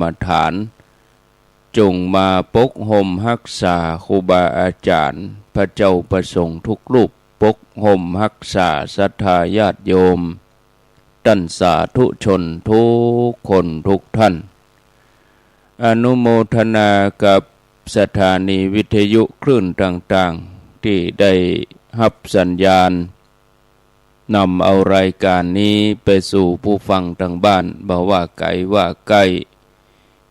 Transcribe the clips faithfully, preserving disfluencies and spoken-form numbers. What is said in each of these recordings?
มฐาน จุ่งมาปกห่มฮักษาครูบาอาจ๋ารย์ พระเจ้าพระสงฆ์กู้รูป ปกห่มฮักษาศรัทธาญาติโยม ต้านสาธุชนกู้คนกู้ต้าน อนุโมทนากับสถานีวิทยุคลื่นต่างๆ ตี้ได้ฮับสัญญาณ นำเอารายก๋านนี้ไปสู่ผู้ฟังตางบ้าน บ่ว่าไก๋ว่าใก้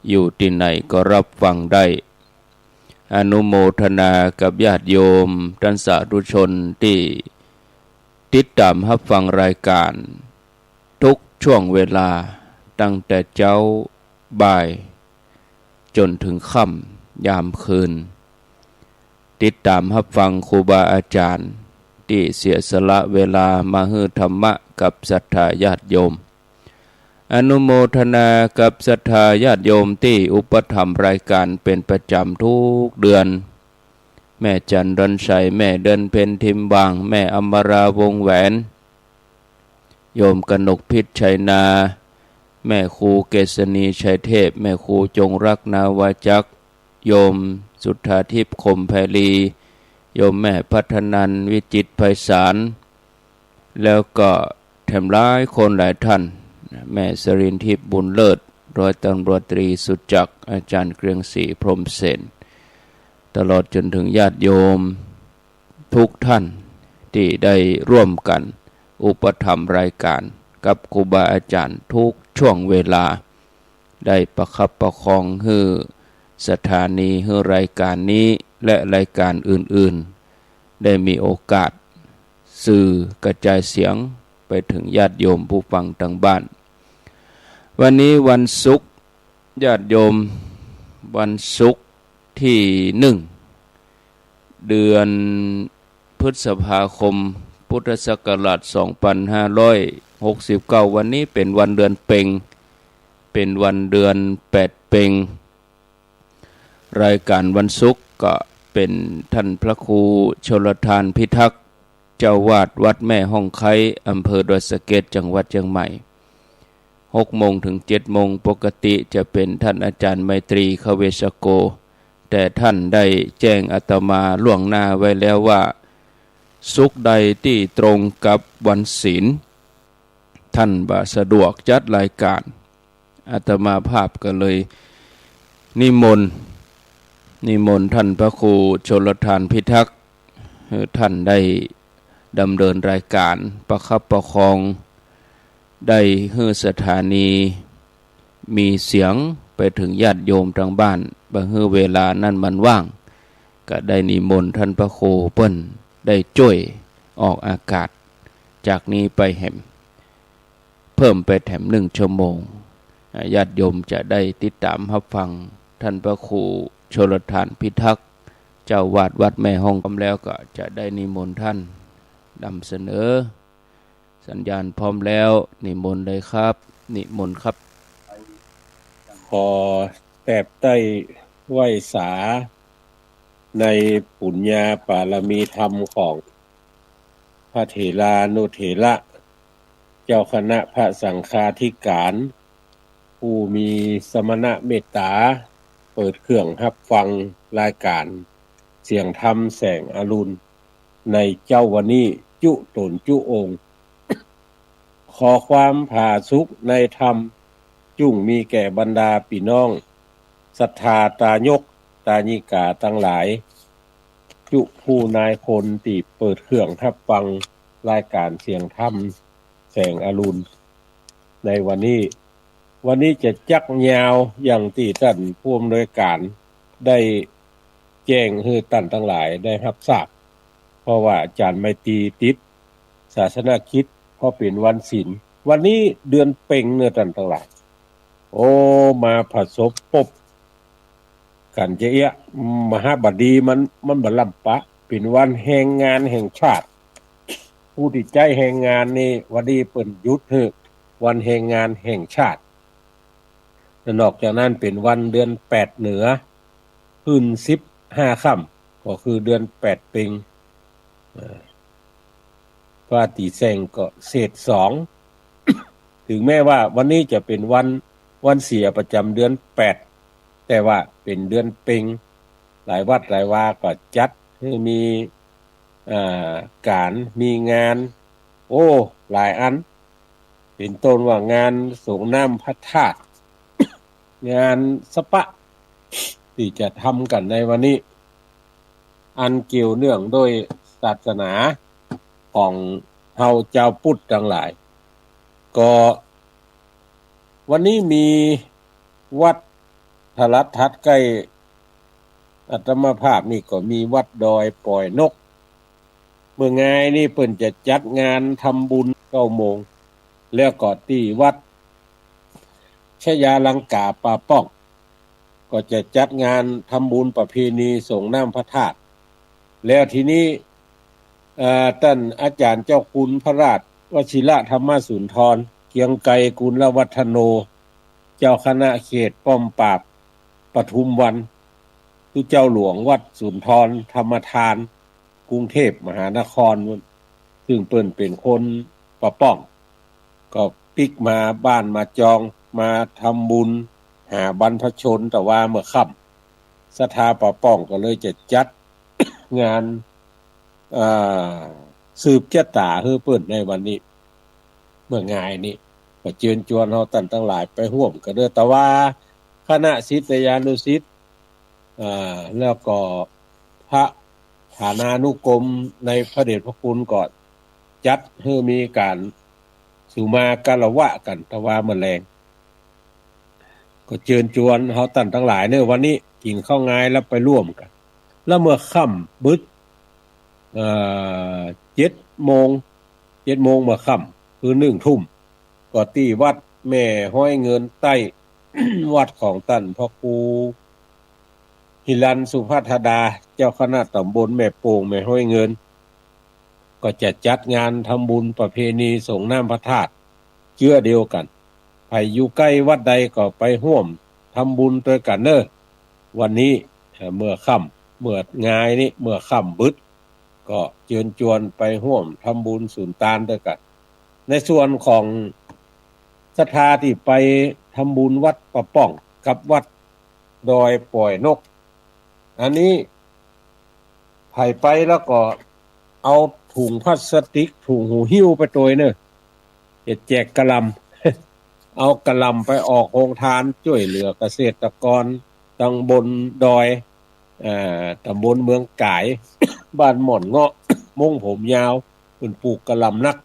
อยู่ตี้ไหนก็ฮับฟังได้ อนุโมทนากับญาติโยมต้านสาธุชนตี้ติดต๋ามฮับฟังรายก๋านกู้ช่วงเวลา ตั้งแต่เจ๊า บ่าย จ๋นเถิงค่ำยามคืน ติดต๋ามฮับฟังครูบาอาจ๋ารย์ตี้เสียสละเวลามาหื้อธรรมะกับศรัทธาญาติโยม อนุโมทนากับศรัทธาญาติโยมตี้อุปถัมภ์รายก๋านเป๋นประจ๋ำกู้เดือน แม่จันทร์ดอนชัย แม่เดือนเพ็ญ ทิมวาง แม่อมรา วงศ์แหวน โยมกนกพิช ชัยนา แม่ครูเกษณี ชัยเทพ แม่ครูจงรัก นาวาจักร โยมสุทธาทิพย์ คมไพลี โยมแม่พัฒนันท์ วิจิตรไพศาล แล้วก็แถมหลายคนหลายต้าน แม่สรินทิพย์ บุญเลิศ ร้อยตำรวจตรีสุจักร อาจ๋ารย์เกรียงศรี พรหมเสน ตลอดจ๋นเถิงญาติโยมกู้ต้านตี้ได้ร่วมกั๋นอุปถัมภ์รายก๋านกับครูบาอาจ๋ารย์กู้ช่วงเวลา ได้ประคับประคองหื้อสถานี หื้อรายก๋านนี้และรายก๋านอื่นๆ ได้มีโอกาสสื่อกระจายเสียงไปเถิงญาติโยมผู้ฟังตางบ้าน วันนี้วันศุกร์ ญาติโยม วันศุกร์ตี้หนึ่ง เดือนพฤษภาคม พุทธศักราชสองพันห้าร้อยหกสิบเก้า วันนี้เป๋นวันเดือนเป็ง เป๋นวันเดือนแปดเป็ง รายก๋านวันศุกร์ก็เป๋นต้านพระครูชลทานพิทักษ์ เจ้าอาวาสวัดแม่ฮ่องไคร้ อำเภอดอยสะเก็ด จังหวัดเจียงใหม่ หกโมงเถิงเจ็ดโมง ปกติจะเป๋นต้านอาจ๋ารย์ไมตรี ขเวชโก แต่ต้านได้แจ้งอาตมาล่วงหน้าไว้แล้วว่า ศุกร์ใดตี้ตรงกับวันศีล ต้านบ่สะดวกจัดรายก๋าน อาตมาภาพก็เลยนิมนต์ นิมนต์ต้านพระครูชลทานพิทักษ์ หื้อต้านได้ดำเนินรายก๋านประคับประคอง ได้หื้อสถานีมีเสียงไปเถิงญาติโยมตางบ้าน บ่หื้อเวลานั้นมันว่าง ก็ได้นิมนต์ต้านพระครูเปิ้นได้จ้วยออกอากาศ จากนี้ไปแหม เพิ่มไปแถมหนึ่งชั่วโมง อ่า ญาติโยมจะได้ติดต๋ามฮับฟังต้านพระครูชลทานพิทักษ์ เจ้าอาวาสวัดแม่ฮ่อง พร้อมแล้วก็จะได้นิมนต์ต้านนำเสนอ สัญญาณพร้อมแล้ว นิมนต์เลยครับ นิมนต์ครับ ขอแตบใต้ไหว้สาในปุญญาปารมีธรรมของพระเถรานุเถระ เจ้าคณะพระสังฆาธิการ ผู้มีสมณเมตต๋า เปิดเครื่องฮับฟังรายก๋านเสียงธรรมแสงอรุณ ในเจ๊าวันนี้จุ๊ต๋นจุ๊องค์ ขอความผาสุกในธรรม จุ่งมีแก่บรรดาปี้น้องศรัทธาตายกตายิกาตังหลาย จุผู้นายคนตี้เปิดเครื่องฮับฟังรายก๋านเสียงธรรมแสงอรุณ ในวันนี้ วันนี้จะจักยาวอย่างตี้ต้านผู้อำนวยก๋านได้แจ้งหื้อต้านตังหลายได้ฮับทราบ เพราะว่าอาจ๋ารย์ไมตรีติดศาสนกิจ เพราะเป๋นวันศีล วันนี้เดือนเป็งเนาะต้านตังหลาย โอ้ มาผสมปบกั๋นจะเอี้ยะ มหาบดีมัน มันบ่ล้ำปะ เป๋นวันแฮงงานแห่งชาติ ผู้ตี้ใจ๊แฮงงานนี่ วันนี้เปิ้นหยุดหื้อ วันแฮงงานแห่งชาติ นอกจากนั้นเป๋นวันเดือนแปดเหนือ ขึ้นสิบห้าค่ำ ก็คือเดือนแปดเป็ง เอ่อ ว่าตี้แจ้งก็เศษสอง ถึงแม้ว่าวันนี้จะเป๋นวัน วันเสียประจ๋ำเดือนแปด แต่ว่าเป๋นเดือนเป็ง หลายวัดหลายวาก็จัดหื้อมี อ่า ก๋าน มีงาน โอ้ หลายอัน เป๋นต้นว่างานสรงน้ำพระธาตุ งานสะปะ ตี้จะทำกั๋นในวันนี้ อันเกี่ยวเนื่องด้วยศาสนาของเฮาจาวพุทธตังหลาย ก็วันนี้มีวัด ถ้าลัดถัดใก้อาตมาภาพนี่ก็มีวัดดอยป่อยนก เมื่องายนี่เปิ้นจะจัดงานทำบุญเก้าโมง แล้วก็ตี้วัดชยาลังกาป่าป้อง ก็จะจัดงานทำบุญประเพณีสรงน้ำพระธาตุ แล้วทีนี้ เอ่อ ต้านอาจ๋ารย์เจ้าคุณพระราชวชิระธรรมสุนทร เกรียงไกรกุลวัฒโน เจ้าคณะเขตป้อมปราบปทุมวัน คือเจ้าหลวงวัดสุนทรธรรมทาน กรุงเทพมหานคร ซึ่งเปิ้นเป๋นคนป่าป้อง ก็ปิ๊กมาบ้านมาจอง มาทำบุญหาบรรพชน แต่ว่าเมื่อค่ำ ศรัทธาป่าป้องก็เลยจะจัดงาน อ่า สืบจะต๋าหื้อเปิ้นในวันนี้ เมื่องายนี้ ก็เจิญจวนเฮาต้านตังหลายไปฮ่วมกั๋นเน่อ แต่ว่าคณะศิษยานุศิษย์ อ่า แล้วก็พระฐานานุกรมในพระเดชพระคุณก็จัดหื้อมีก๋านสุมาคารวะกั๋น แต่ว่าเมื่อแลง ก็เจิญจวนเฮาต้านตังหลายเน่อ วันนี้กิ๋นข้าวงายแล้วไปฮ่วมกั๋น แล้วเมื่อค่ำบึด เอ่อ เจ็ดโมง เจ็ดโมงเมื่อค่ำ คือหนึ่งทุ่ม ก็ตี้วัดแม่ฮ้อยเงินใต้ วัดของต้านพระครูหิรัญสุภัททดา เจ้าคณะต๋ำบลแม่โป่ง แม่ฮ้อยเงิน ก็จะจัดงานทำบุญประเพณีสรงน้ำพระธาตุเจื้อเดียวกั๋น ใผอยู่ใก้วัดใดก็ไปฮ่วมทำบุญตวยกั๋นเน่อ วันนี้ เอ่อ เมื่อค่ำ เมื่องายนี้ เมื่อค่ำบึด ก็เจิญจวนไปฮ่วมทำบุญสุนตานตวยกั๋น ในส่วนของศรัทธาตี้ไปทำบุญวัดป่าป้องกับวัดดอยป่อยนก อันนี้ใผไปแล้วก็เอาถุงพลาสติก ถุงหูหิ้วไปตวยเน่อ จะแจกกะหล่ำ เอากะหล่ำไปออกโฮงตานจ้วยเหลือเกษตรกรตำบลดอย เอ่อ ตำบลเมืองก๋าย บ้านหม่อนเงาะ ม้งผมยาว เปิ้นปลูกกะหล่ำนัก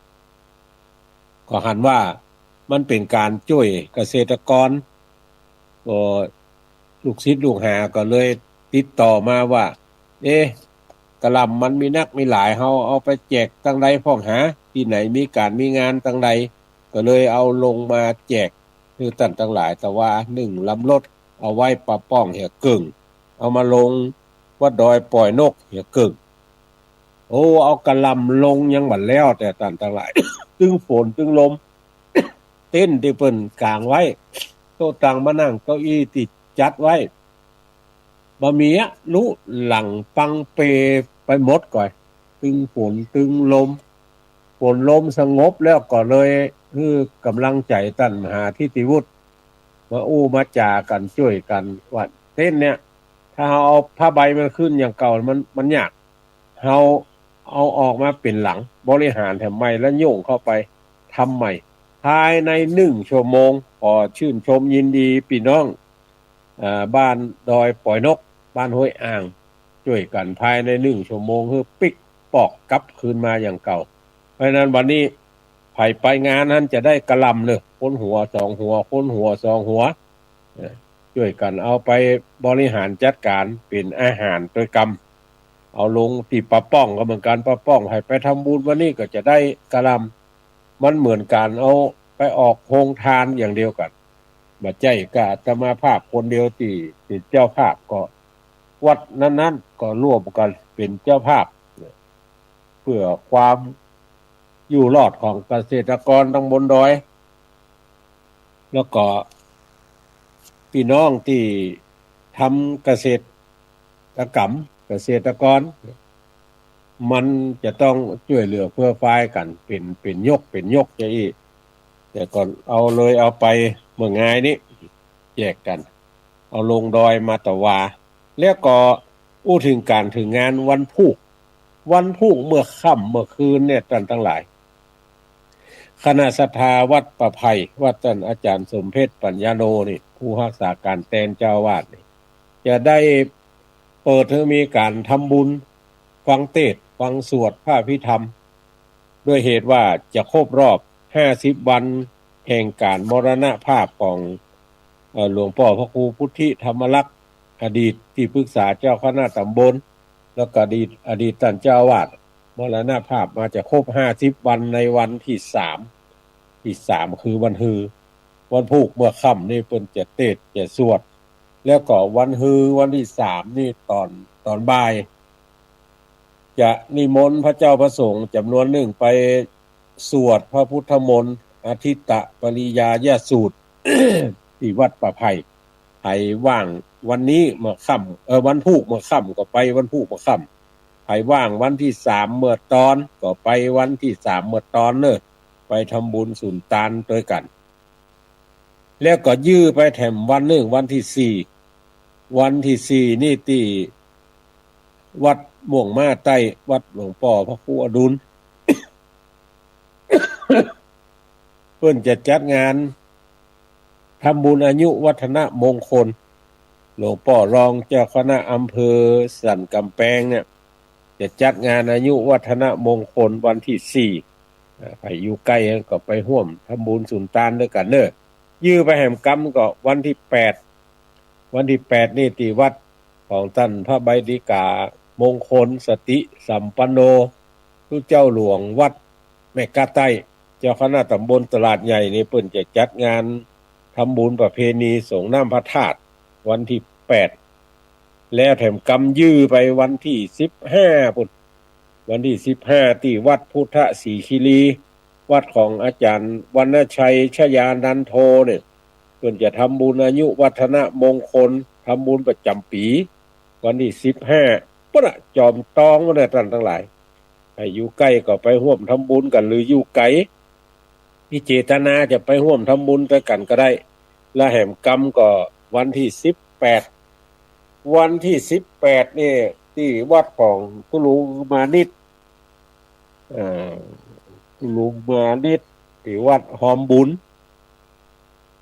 ก็หันว่ามันเป๋นก๋านจ้วยเกษตรกร ก็ลูกศิษย์ลูกหาก็เลยติดต่อมาว่า เอ๊ะ กะหล่ำมันมีนักมีหลาย เฮาเอาไปแจกตังใดพ่องหา ตี้ไหนมีก๋านมีงานตังใด ก็เลยเอาลงมาแจกหื้อต้านตังหลาย แต่ว่านึ่งลำรถเอาไว้ป่าป้องเหียเกิ่ง เอามาลงวัดดอยป่อยนกเหียเกิ่ง โอ้ เอากะหล่ำลงยังบ่แล้ว แต่ต้านตังหลาย ตึงฝนตึงลม เต็นท์ตี้เปิ้นก๋างไว้ โต๊ะตังมานั่ง เก้าอี้ตี้จัดไว้ บ่มีอะ ลุหลังปังเปไปหมดก่อย ตึงฝนตึงลม ฝนลมสงบแล้วก็เลยหื้อก๋ำลังใจ๋ต้านมหาทิติวุฒิ มาอู้มาจ๋ากั๋นจ้วยกั๋นว่า เต็นท์เนี่ย ถ้าเฮาเอาผ้าใบมันขึ้นอย่างเก่า มัน มันยาก เฮาเอาออกมาเป๋นหลัง บริหารแถมใหม่แล้วโย่งเข้าไปทำใหม่ ภายในหนึ่งชั่วโมง ขอชื่นชมยินดีปี้น้อง อ่า บ้านดอยป่อยนก บ้านห้วยอ่าง จ้วยกั๋นภายในหนึ่งชั่วโมง หื้อปิ๊กปอกกลับคืนมาอย่างเก่า เพราะฉะนั้นวันนี้ใผไปงานนั้นจะได้กะหล่ำเน่อ คนหัวสองหัว คนหัวสองหัว เอ่อ จ้วยกั๋นเอาไปบริหารจัดก๋านเป๋นอาหารตวยกำ เอาลงตี้ป่าป้องก็เหมือนกั๋น ป่าป้องใผไปทำบุญวันนี้ก็จะได้กะหล่ำ มันเหมือนก๋านเอาไปออกโฮงตานอย่างเดียวกั๋น บ่ใจ้ก้าอาตมาภาพคนเดียวตี้เป๋นเจ้าภาพ ก็วัดนั้นๆ ก็ร่วมกั๋นเป๋นเจ้าภาพ เพื่อความอยู่รอดของเกษตรกรตำบลดอย แล้วก็ปี้น้องตี้ทำเกษตรกรรม เกษตรกร มันจะต้องจ้วยเหลือเฟื่อฟายกั๋นเป๋น เป๋นยก เป๋นยกจะอี้ แต่ก่อนเอาเลยเอาไปเมื่องายนี้ แยกกั๋น เอาลงดอยมาตะวา แล้วก็อู้เถิงก๋านเถิงงานวันพูก วันพูกเมื่อค่ำเมื่อคืนเนี่ยต้านตังหลาย คณะศรัทธาวัดป่าไผ่ วัดต้านอาจ๋ารย์สมเพชรปัญญาโนนี่ ผู้ฮักษาก๋านแตนเจ้าอาวาสนี่ จะได้เปิดหื้อมีก๋านทำบุญ ฟังเตสน์ ฟังสวดพระอภิธรรม ด้วยเหตุว่าจะครบรอบห้าสิบวันแห่งก๋านมรณภาพของ เอ่อ หลวงป้อพระครูพุทธิธรรมลักษณ์ อดีตตี้ปรึกษาเจ้าคณะตำบล แล้วก็อดีต อดีตต้านเจ้าอาวาส มรณภาพมาจะครบห้าสิบวันในวันตี้สาม ตี้สามคือวันฮือ วันพูกเมื่อค่ำนี่เปิ้นจะเตสน์จะสวด แล้วก็วันฮือวันตี้สามนี่ต๋อน ต๋อนบ่าย จะนิมนต์พระเจ้าพระสงฆ์จ๋ำนวนนึ่งไปสวดพระพุทธมนต์อทิตตปริยายสูตร ตี้วัดป่าไผ่ ใผว่างวันนี้เมื่อค่ำ เอ่อ วันพูกเมื่อค่ำก็ไปวันพูกเมื่อค่ำ ใผว่างวันตี้สามเมื่อตอนก็ไปวันตี้สามเมื่อตอนเน่อ ไปทำบุญสุนตานตวยกั๋น แล้วก็ยื้อไปแถมวันนึ่ง วันตี้สี่ วันตี้สี่นี่ตี้วัดม่วงม้าใต้ วัดหลวงป้อพระครูอดุล เปิ้นจะจัดงานทำบุญอายุวัฒนมงคล หลวงป้อรองเจ้าคณะอำเภอสันก๋ำแปงเนี่ย จะจัดงานอายุวัฒนมงคลวันตี้สี่ อ่า ใผอยู่ใก้ก็ไปฮ่วมทำบุญสุนตานตวยกั๋นเน่อ ยื้อไปแหมกำก็วันตี้แปด วันตี้แปดนี่ตี้วัดของต้านพระใบดิกามงคลสติสัมปันโน ตุ๊เจ้าหลวงวัดแม่ก๊าใต้ เจ้าคณะตำบลตลาดใหญ่นี่เปิ้นจะจัดงานทำบุญประเพณีสรงน้ำพระธาตุวันตี้แปด แล้วแถมกำยื้อไปวันตี้สิบห้าปุ้น วันตี้สิบห้าตี้วัดพุทธศรีคีรี วัดของอาจ๋ารย์วรรณชัยชยานันโทเนี่ย เปิ้นจะทำบุญอายุวัฒนมงคล ทำบุญประจ๋ำปี๋ วันตี้สิบห้า ปุ้นน่ะ จ๋อมตองปุ้นน่ะต้านตังหลาย ใผอยู่ใก้ก็ไปฮ่วมทำบุญกั๋น หรืออยู่ไก๋ มีเจตนาจะไปฮ่วมทำบุญตวยกั๋นก็ได้ และแหมกำก็วันตี้สิบแปด วันตี้สิบแปดนี่ตี้วัดของคุณลุงมานิต เอ่อ คุณลุงมานิตตี้วัดฮอมบุญ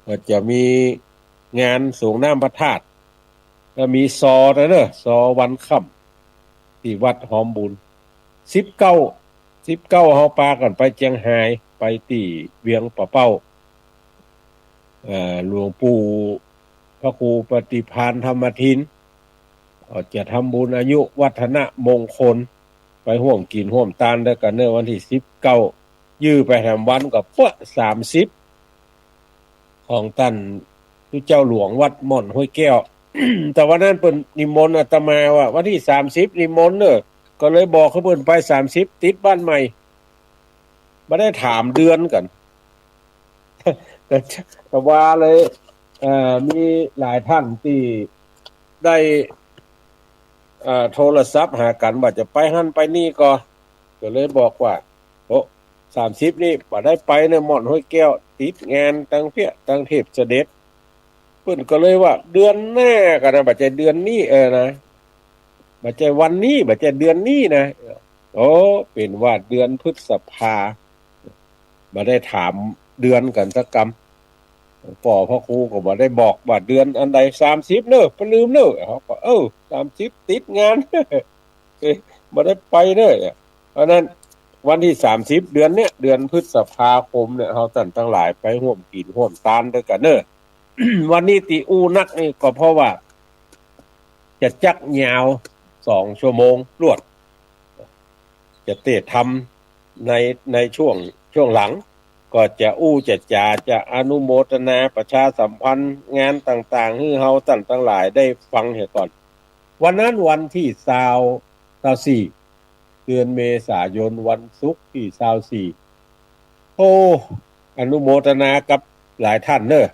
ก็จะมีงานสรงน้ำพระธาตุ แล้วมีซอตวยเน่อ ซอวันค่ำตี้วัดฮอมบุญ สิบเก้า สิบเก้าเฮาปากั๋นไปเจียงฮาย ไปตี้เวียงป่าเป้า เอ่อ หลวงปู่พระครูปฏิภาณธรรมทิน ก็จะทำบุญอายุวัฒนมงคล ไปฮ่วมกิ๋นฮ่วมตานตวยกั๋นเน่อวันตี้สิบเก้า ยื้อไปแถมวันก็เปื้อสามสิบ ของต้านตุ๊เจ้าหลวงวัดม่อนห้วยแก้ว แต่วันนั้นเปิ้นนิมนต์อาตมาว่าวันตี้สามสิบนิมนต์เน่อ ก็เลยบอกหื้อเปิ้นไปสามสิบ ติดบ้านใหม่ บ่ได้ถามเดือนกั๋น แต่ แต่ว่าเลย เอ่อ มีหลายต้านตี้ได้ เอ่อ โทรศัพท์หากั๋นว่าจะไปหั้นไปนี่ก็ ก็เลยบอกว่า โอ้ สามสิบนี่บ่ได้ไปเน่อ ม่อนห้วยแก้ว ติดงานตังเปี้ย ตังเทพเสด็จ เปิ้นก็เลยว่า เดือนหน้าก็นะ บ่ใจ้เดือนนี้ เออนะ บ่ใจ้วันนี้ บ่ใจ้เดือนนี้นะ โอ้ เป๋นว่าเดือนพฤษภา บ่ได้ถามเดือนกั๋นสักกำ หลวงป้อพระครูก็บ่ได้บอกว่าเดือนอันใด สามสิบเน่อ บ่ลืมเน่อ เฮาก็ เออ สามสิบติดงาน เอ้ย บ่ได้ไปเน่อ เพราะนั้นวันตี้สามสิบเดือนเนี้ย เดือนพฤษภาคมเนี่ย เฮาต้านตังหลายไปฮ่วมกิ๋นฮ่วมตานตวยกั๋นเน่อ วันนี้ตี้อู้นักนี่ก็เพราะว่าจะจักยาวสองชั่วโมงรวด จะเตะทำใน ในช่วง ช่วงหลัง ก็จะอู้จะจ๋า จะอนุโมทนาประชาสัมพันธ์งานต่างๆ หื้อเฮาต้านตังหลายได้ฟังเหียก่อน วันนั้นวันตี้ซาว ซาวสี่ เดือนเมษายน วันศุกร์ตี้ซาวสี่ โอ้ อนุโมทนากับหลายต้านเน่อ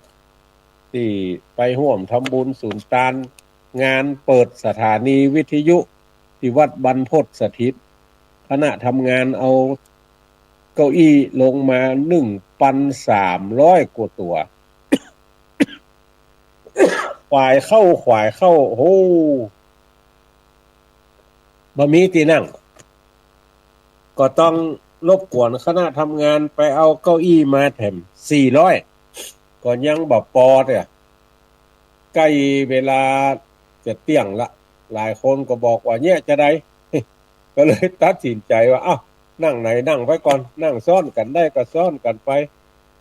ตี้ไปฮ่วมทำบุญสุนตาน งานเปิดสถานีวิทยุตี้วัดบรรพตสถิต คณะทำงานเอาเก้าอี้ลงมาหนึ่งปันสามร้อยกว่าตั๋ว ขวายเข้าขวายเข้า โอ้ บ่มีตี้นั่ง ก็ต้องรบกวนคณะทำงานไปเอาเก้าอี้มาแถมสี่ร้อย ก็ยังบ่ปอเตื้อ ใก้เวลาจะเตี้ยงละ หลายคนก็บอกว่าเนี่ยจะใด ก็เลยตัดสินใจ๋ว่า อ้าว นั่งไหนนั่งไปก่อน นั่งซ้อนกั๋นได้ก็ซ้อนกั๋นไป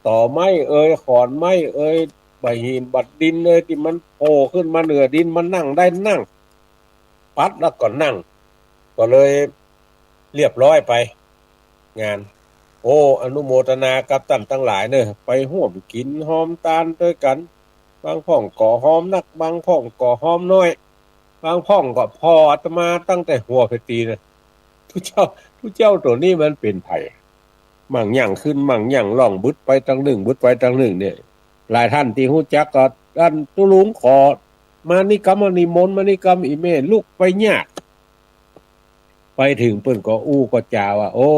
ตอไม้เอย ขอนไม้เอย บ่าหินบ่าดินเอย ตี้มันโผล่ขึ้นมาเหนือดิน มันนั่งได้นั่ง ปัดแล้วก็นั่ง ก็เลยเรียบร้อยไป งาน โอ้ อนุโมทนากับต้านตังหลายเน่อ ไปฮ่วมกิ๋นฮอมตานตวยกั๋น บางพ่องก็ฮอมนัก บางพ่องก็ฮอมน้อย บางพ่องก็ผ่ออาตมาตั้งแต่หัวไปตี๋นน่ะ ตุ๊เจ้า ตุ๊เจ้าตั๋วนี้มันเป๋นใผ มั่งย่างขึ้น มั่งย่างล่อง บึดไปตางนึ่ง บึดไปตางนึ่งเนี่ย หลายต้านตี้ฮู้จักก็ อันตุ๊ลุงขอมานี่กำ นิมนต์มานี่กำ อี่เมย์ลุกไปยาก ไปเถิงเปิ้นก็อู้ก็จ๋าว่า โอ้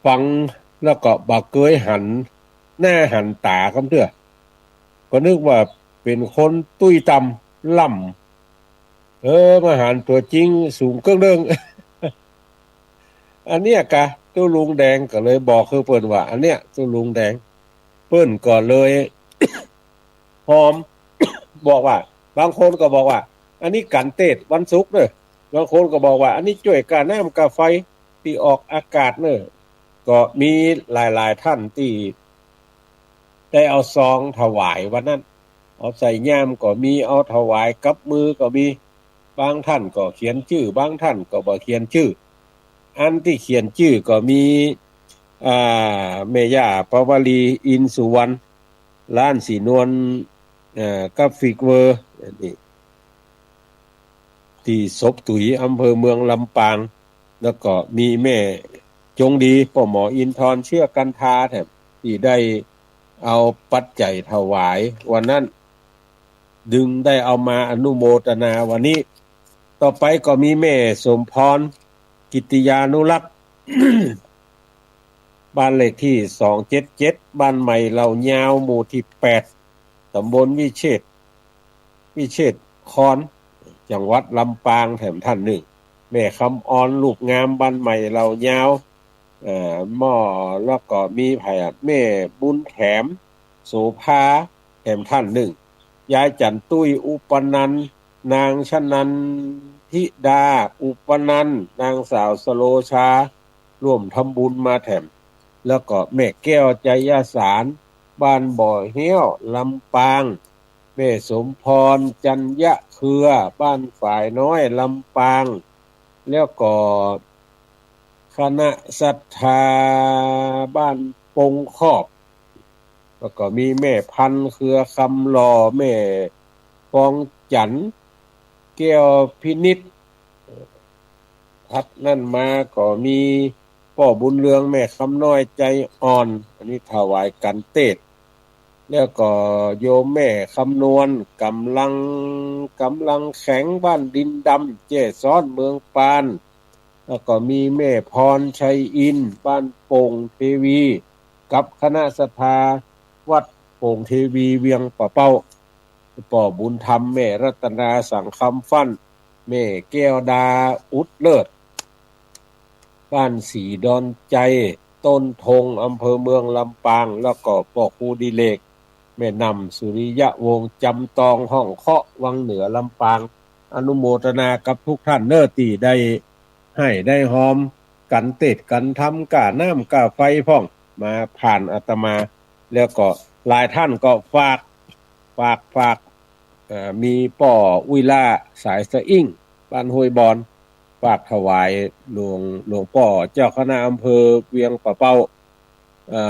ฟังแล้วก็บ่เกยหันหน้าหันต๋ากำเตื้อ ก็นึกว่าเป๋นคนตุ้ยต่ำล่ำ เออ มาหันตั๋วจริงสูงเกิ่งเดิง อันเนี้ยกะ ตุ๊ลุงแดงก็เลยบอกคือเปิ้นว่า อันเนี้ยตุ๊ลุงแดง เปิ้นก็เลย ฮอม บอกว่า บางคนก็บอกว่า อันนี้กั๋นเตศน์วันศุกร์เน่อ บางคนก็บอกว่า อันนี้จ้วยก้าน้ำก้าไฟตี้ออกอากาศเน่อ ก็มีหลายๆ ต้านตี้ได้เอาซองถวายวันนั้น เอาใส่ย่ามก็มี เอาถวายกับมือก็มี บางต้านก็เขียนจื้อ บางต้านก็บ่เขียนจื้อ อันตี้เขียนจื้อก็มี อ่า แม่ย่าปวารี อินสุวรรณ ร้านสีนวล เอ่อ กราฟิกเวิลด์ อันนี้ ตี้ศพตุ๋ย อำเภอเมืองลำปาง แล้วก็มีแม่จงดี ป้อหมออินทร์ เชื้อกันทา แถมตี้ได้เอาปัจจัยถวายวันนั้น จึงได้เอามาอนุโมทนาวันนี้ ต่อไปก็มีแม่สมพร กิตติยานุรักษ์ บ้านเลขตี้สองเจ็ดเจ็ด บ้านใหม่เหล่ายาว หมู่ตี้แปด ตำบลวิเชษฐ วิเชษฐคอน จังหวัดลำปาง แถมต้านนึ่ง แม่คำออน ลูกงาม บ้านใหม่เหล่ายาว เอ่อ หม้อ แล้วก็มีใผอะ แม่บุญแถม โสภา แถมต้านนึ่ง ยายจันตุ้ย อุปนันท์ นางชนันทิดา อุปนันท์ นางสาวสโลชา ร่วมทำบุญมาแถม แล้วก็แม่แก้ว ไจยสาร บ้านบ่อเฮี้ยว ลำปาง แม่สมพร จันยะเครือ บ้านฝายน้อย ลำปาง แล้วก็คณะศรัทธาบ้านปงคอบ แล้วก็มีแม่พันธุ์ เครือคำหล่อ แม่ฟองจันทร์ แก้วพินิจ ถัดนั้นมาก็มีป้อบุญเรือง แม่คำน้อย ใจอ่อน อันนี้ถวายกั๋นเตศน์ แล้วก็โยมแม่คำนวณ กำลัง กำลังแข็ง บ้านดินดำ แจ้ซ้อน เมืองปาน แล้วก็มีแม่พรชัยอินทร์ บ้านโป่งเทวี กับคณะศรัทธาวัดโป่งเทวี เวียงป่าเป้า ป้อบุญธรรม แม่รัตนา สังคำฟั่น แม่แก้วดา อุดเลิศ บ้านสีดอนใจ ต้นธง อำเภอเมืองลำปาง แล้วก็ป้อครูดิเรก แม่นำ สุริยะวงศ์ จำตอง ห้องเคาะ วังเหนือ ลำปาง อนุโมทนากับทุกท่านเน่อ ตี้ได้ หื้อได้ฮอม กั๋นเตศน์กั๋นทำก้าน้ำก้าไฟพ่อง มาผ่านอาตมา แล้วก็หลายท่านก็ฝาก ฝาก ฝาก เอ่อ มีป้ออุ้ยล่า สายสะอิ่ง บ้านห้วยบอน ฝากถวายหลวง หลวงป้อเจ้าคณะอำเภอเวียงป่าเป้า เอ่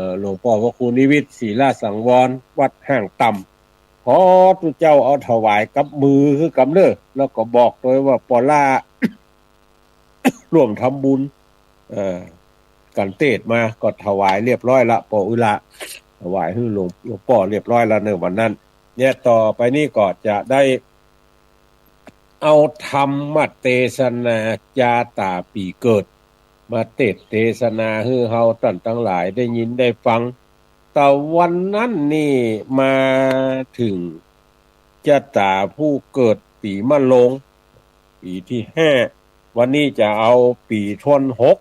อ หลวงป้อพระครูนิวิต ศิลาสังวร วัดห้างต่ำ ขอตุ๊เจ้าเอาถวายกับมือคือกำเน่อ แล้วก็บอกตวยว่าป้อล่า ร่วมทำบุญ เอ่อ กั๋นเตศน์มา ก็ถวายเรียบร้อยละ ป้ออุ้ยล่า ถวายหื้อหลวง หลวงป้อเรียบร้อยละเน่อวันนั้น เนี่ย ต่อไปนี้ก็จะได้เอาธรรมเตสนาจาต๋าปี๋เกิด มาเตศน์เตสนาหื้อเฮาต้านตังหลายได้ยินได้ฟัง แต่วันนั้นนี่มาเถิง จะต๋าผู้เกิดปี๋มะโรง ปี๋ตี้ห้า วันนี้จะเอาปี๋ถ้วนหก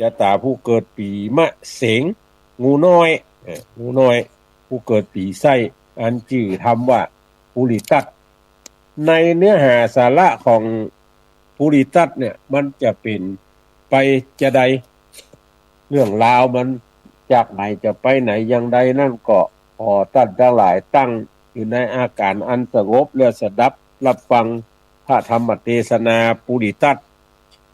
จะต๋าผู้เกิดปี๋มะเสง งูน้อย เอ่อ งูน้อย ผู้เกิดปี๋ไส้ อันจื้อธรรมว่าปุริตัต ในเนื้อหาสาระของปุริตัตเนี่ย มันจะเป๋นไปจาใด เรื่องราวมันจากไหนจะไปไหนอย่างใดนั้นก็ ขอต้านตังหลายตั้งอยู่ในอาก๋ารอันสงบ แล้วสดับฮับฟังพระธรรมเตสนาปุริตัต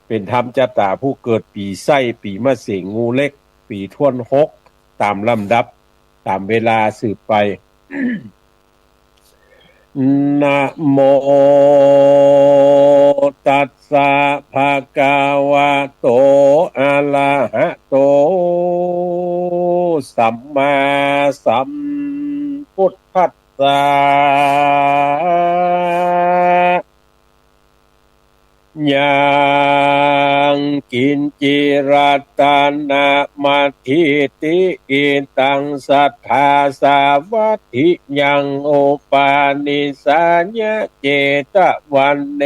เป๋นธรรมจะต๋าผู้เกิดปี๋ไส้ ปี๋มะเสง งูเล็ก ปี๋ถ้วนหก ต๋ามลำดับ ต๋ามเวลาสืบไป นะโมตัสสะ ภะคะวะโต อะระหะโต สัมมาสัมพุทธัสสะ ยังกิญจิ รัตนะมัตถิติ กิตตัง สัตถา สาวัตถิยัง อุปาณิสายะ เจตะวันเน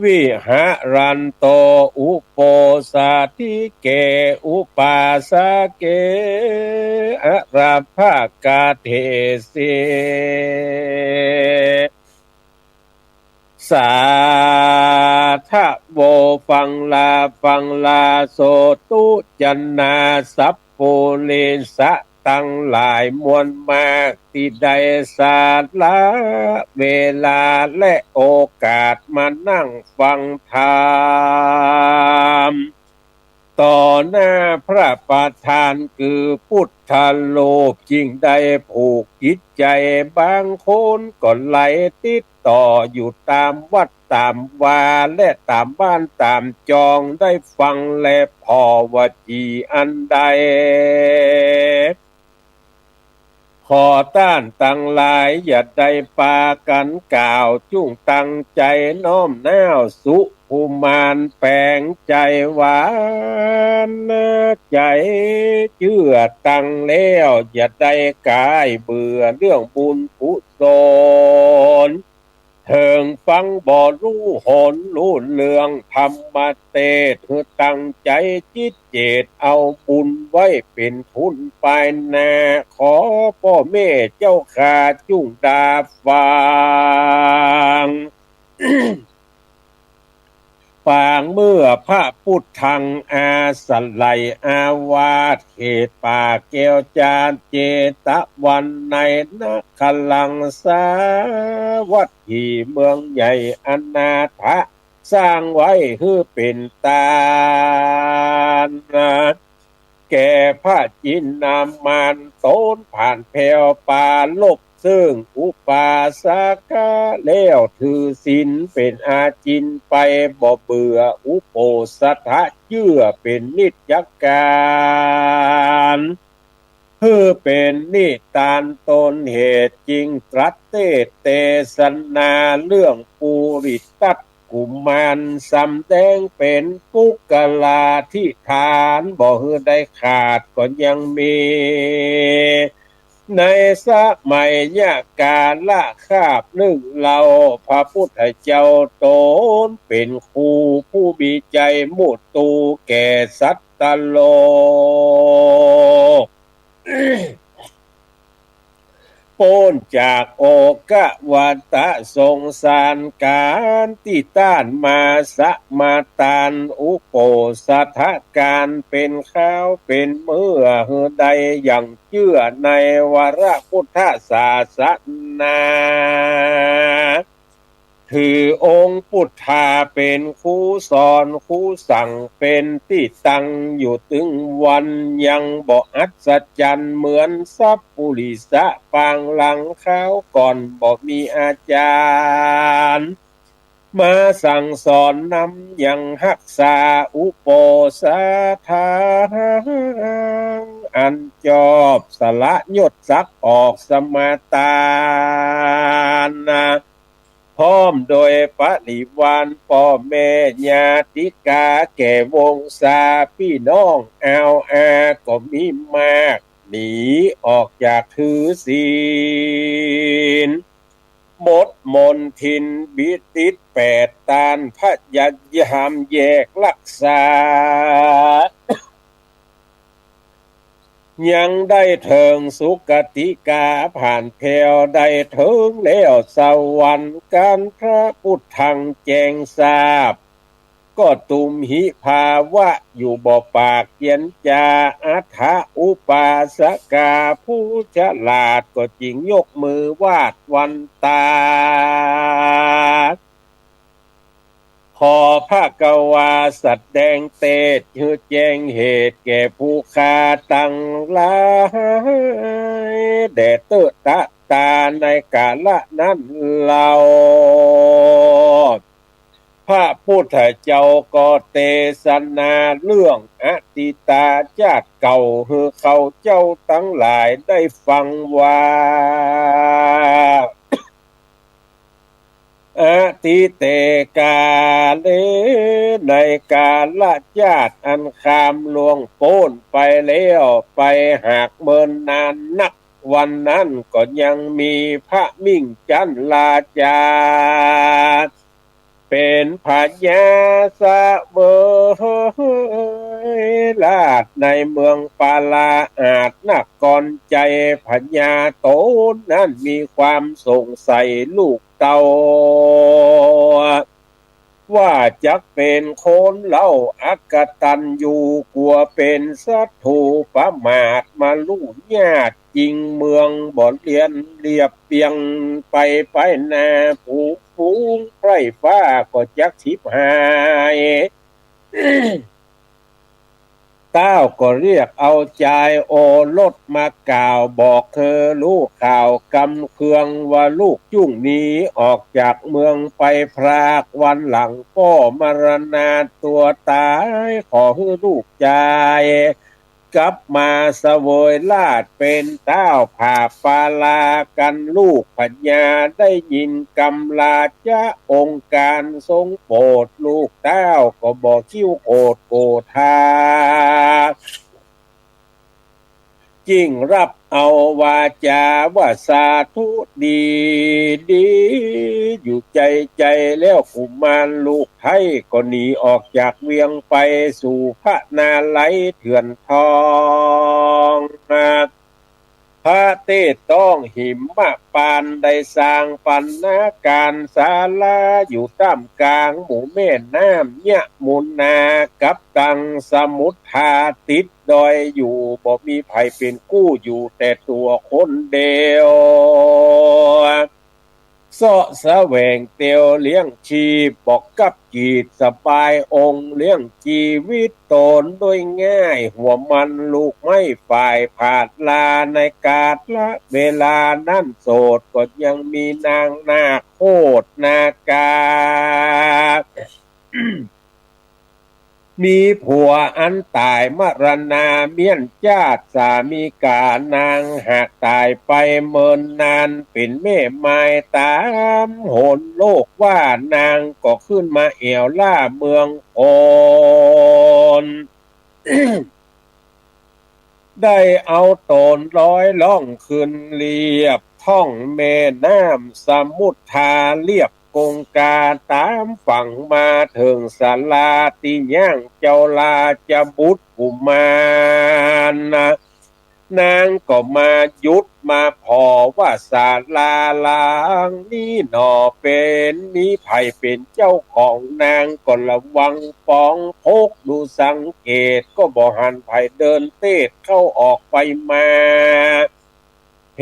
วิหะรันโต อุโปสถิเก อุปาสะเก อะระภะกะเทสิ สาธะโว ฟังลา ฟังลา โสตุ จะนา สัพปุริสะตังหลายมวลมาก ตี้ได้สละเวลาและโอกาสมานั่งฟังธรรม ต่อหน้าพระประธานคือพุทธรูป จึงได้ผูกจิตใจ๋ บางคนก็ไหลติดต่ออยู่ต๋ามวัดต๋ามวา และต๋ามบ้านต๋ามจอง ได้ฟังและผ่อว่าดีอันใด ขอต้านตังหลายอย่าได้ปากั๋นกล่าว จุ่งตั้งใจ๋น้อมน้าวสุขุมาน แป๋งใจ๋หวานใจ๋ เจื้อตังแล้วอย่าได้ก๋ายเบื่อเรื่องบุญกุศล เถิงฟังบ่ฮู้หนฮู้เรื่องธรรมเตศน์ หื้อตั้งใจ๋จิตเจตเอาบุญไว้เป๋นทุนปายหน้า ขอป้อแม่เจ้าข้าจุ่งดาฟัง ปางเมื่อพระพุทธัง อาสไลอาวาส เขตป่าแก้วจาน เจตะวันในนครัง สาวัตถีเมืองใหญ่อนาถะ สร้างไว้หื้อเป๋นตาน แก่พระจินนามาน โตนผ่านแผ่วปรารภ ซึ่งอุปาสกะแล้วถือศีลเป๋นอาจินไปบ่เบื่อ อุโปสถะเจื้อเป๋นนิจกาล หื้อเป๋นนิตานตนเหตุ จึงตรัสเตสน์เตสนาเรื่องปุริตัต กุมาร สำแดงเป๋นปุคคลาธิฐาน บ่หื้อได้ขาดก็ยังมี ในสมัยกาละคาบนึ่งเล่า พระพุทธเจ้าตนเป๋นครูผู้มีใจ๋มุทูแก่สัตว์โลก ป๊นจากโอฆะวัฏฏะสงสารก๋าน ตี้ต้านมาสมาตานอุโปสถะก๋านเป๋นคราวเป๋นเมื่อ หื้อได้หยั่งเจื้อในวรพุทธศาสนา ถือองค์ปุทธาเป๋นครูสอนครูสั่ง เป๋นตี้ตั้งอยู่ตึงวัน ยังบ่อัศจรรย์เหมือนสัพปุริสะปางหลังคราวก่อน บ่มีอาจ๋ารย์มาสั่งสอนนำ ยังฮักษาอุโปสถะ อันจอบสละยศศักดิ์ออกสมาตาน พร้อมโดยปริวารป้อแม่ญาติกา แก่วงศาปี้น้องอาวอาก็มีมาก หนีออกจากถือศีล หมดมนทินบิดติดแปด ต้านพยายามแยกรักษา ยังได้เถิงสุคติกา ผ่านแผ้วได้เถิงแล้วสวรรค์ กันทะพุทธังแจ้งทราบ ก็ตุมหิภาวะอยู่บ่ปากเจียนจา อัฏฐอุปาสกา ผู้ฉลาดก็จึงยกมือวาดวันตา ขอพระกวาแสดงเตศ หื้อแจ้งเหตุแก่ผู้ข้าตังหลาย แด่เต๊อะตะตาในกาละนั้นเล่า พระพุทธเจ้าก็เตสนาเรื่องอตีตาจาติเก่า หื้อเขาเจ้าตังหลายได้ฟังว่า อตีเตกาเล ในกาละจาติอันข้ามล่วงป๊นไปแล้ว ไปหากเมินนานนัก วันนั้นก็ยังมีพระมิ่งจันทราชา เป๋นพญาเสวยราชย์ในเมืองปาลาอาชย์นครชัย พญาต๋นนั้นมีความสงสัยลูกเต้า ว่าจักเป๋นคนเล่า อกตัญญู กั๋วเป๋นศัตรู ประมาทมะลุญาติ จิ่งเมืองบ่เรียนเรียบเรียง ไปไปนา ฝูงฝูงไพร่ฟ้าก็จักฉิบหาย เต้าก็เรียกเอาจายโอรสมากล่าวบอก หื้อฮู้ข่าวกำเคืองว่าลูกจุ่งหนีออกจากเมืองไปพราก วันหลังก็มรณาตั๋วต๋าย ขอหื้อลูกจายกลับมาเสวยราชย์เป๋นเต้าผ่าปาลากั๋น ลูกพญาได้ยินกำราชองค์การทรงโปรด ลูกเต้าก็บ่คิ้วโกรธโกธา จิ่งฮับเอาวาจาว่าสาธุดี ดีอยู่ใจ๋ใจ๋แล้ว กุมารลูกไท้ก็หนีออกจากเวียงไปสู่พระนาไลยเถื่อนทอง พระเตศต้องหิมมะปาน ได้สร้างปัณณาการศาลาอยู่ต้ามก๋างหมู่แม่น้ำยมุนา กับตังสมุทรา ติดดอยอยู่ บ่มีใผเป๋นกู้ อยู่แต่ตั๋วคนเดียว เซาะแสวงเตียวเลี้ยงชีพ บ่กับกีดสบายองค์ เลี้ยงจีวิตต๋นโดยง่าย หัวมันลูกไม้ฝ่ายผาดลา ในกาละเวลานั้นโสดก็ยังมีนางนาคโคตรนาคา มีผัวอันต๋ายมรณาเมี้ยนจาติ สามีกานางหากต๋ายไปเมินนาน เป๋นแม่มายต๋ามหนโลกว่า นางก็ขึ้นมาแอ่วล่าเมืองคน ได้เอาต๋นลอยล่องขึ้นเลียบท้องแม่น้ำสมุทรา เลียบกงกาต๋ามฝั่งมาเถิงศาลาตี้ย่างเจ้าราชบุตรกุมาร นางก็มาหยุดมาผ่อว่าศาลาหลังนี้หนอเป๋น มีใผเป๋นเจ้าของ นางก็ระวังปองพกดูสังเกต ก็บ่หันใผเดินเตศเข้าออกไปมา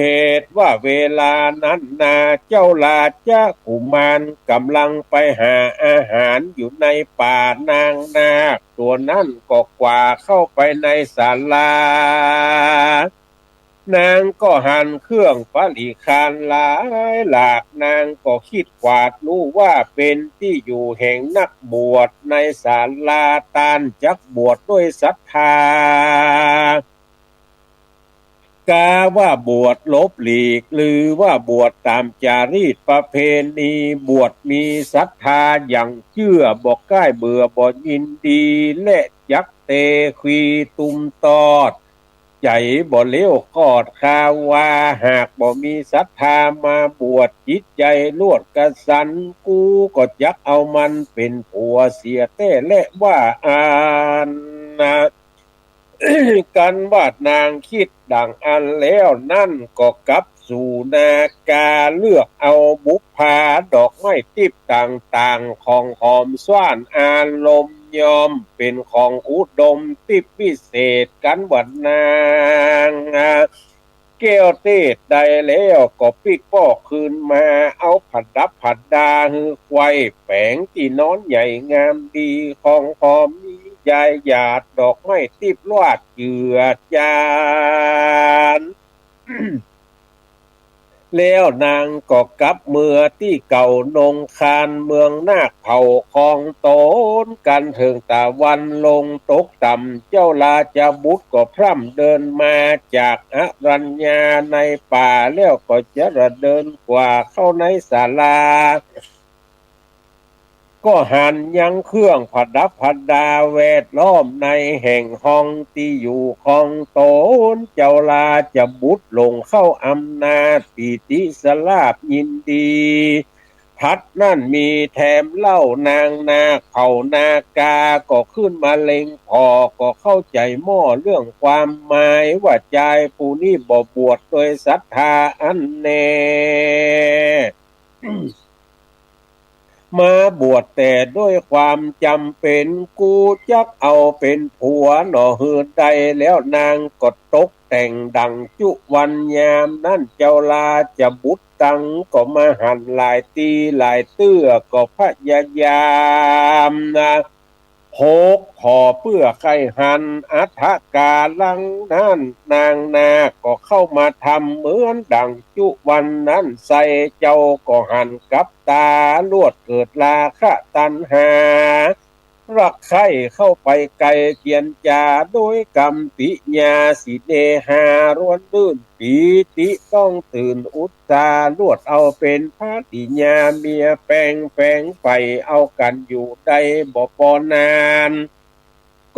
เหตุว่าเวลานั้นนา เจ้าราชกุมารก๋ำลังไปหาอาหารอยู่ในป่า นางนาคตั๋วนั้นก็กว่าเข้าไปในศาลา นางก็หันเครื่องปริขารหลายหลาก นางก็คิดกวาดดูว่าเป๋นตี้อยู่แห่งนักบวช ในศาลาต้านจักบวชด้วยศรัทธา กาว่าบวชหลบหลีก หรือว่าบวชต๋ามจารีตประเพณี บวชมีศรัทธาอย่างเจื้อ บ่ก้ายเบื่อบ่ยินดี และจักเตควีตุมตอด ใจ๋บ่เลวกอดข้าว่า หากบ่มีศรัทธามาบวช จิตใจ๋ลวดกระสัน กูก็จักเอามันเป๋นผัวเสียแต๊แลว่าอั้นนะ กันว่านางกึ๊ดดังอั้นแล้วนั้นก็กลับสู่นากา เลือกเอาบุปผาดอกไม้ติ๊บต่างๆ ของหอมซ่านอารมณ์ย่อมเป๋นของอุดมติ๊บวิเศษ กันว่านาง แก้วเตศได้แล้วก็ปิ๊กป้อคืนมา เอาผดับผดาหื้อไขว้แป๋งตี้นอนใหญ่งามดี ของหอมมียายหยาดดอกไม้ติ๊บลาดเจือจาน แล้วนางก็กลับเมือตี้เก่านงคานเมืองนาคเผ่าของต๋น กันเถิงตะวันลงตกต่ำ เจ้าราชบุตรก็พร่ำเดินมาจากอรัญญาในป่า แล้วก็จะเดินกว่าเข้าในศาลา ก็หันยังเครื่องผดับผดาแวดล้อมในแห่งห้องตี้อยู่ของต๋น เจ้าราชบุตรหลงเข้าอำนาจปีติสลาบยินดี ทัดนั้นมีแถมเล่านางนาคเผ่านากา ก็ขึ้นมาเล็งผ่อ ก็เข้าใจ๋หม้อเรื่องความหมายว่า จายผู้นี้บ่บวชโดยศรัทธาอันแน่ มาบวชแต่ด้วยความจ๋ำเป๋น กูจักเอาเป๋นผัวหน่อหื้อได้ แล้วนางก็ตกแต่งดั่งจุวัน ยามนั้นเจ้าราชบุตรตังก็มาหันหลายตี้หลายเตื้อ ก็พยายามนะ หกข้อเปื้อใค่หัน อัฏฐกาลังนั้น นางนาคก็เข้ามาทำเหมือนดั่งจุวันนั้นไส้ เจ้าก็หันกับต๋า ลวดเกิดราคะตัณหา รักใค่เข้าไปไกลเจียรจา โดยกำปิญาสิเนหา ร่วนรื่นปีติต้องตื่นอุตสาหะ ลวดเอาเป๋นภริยาเมียแป๋ง แป๋งใฝ่เอากั๋นอยู่ได้บ่ปอนาน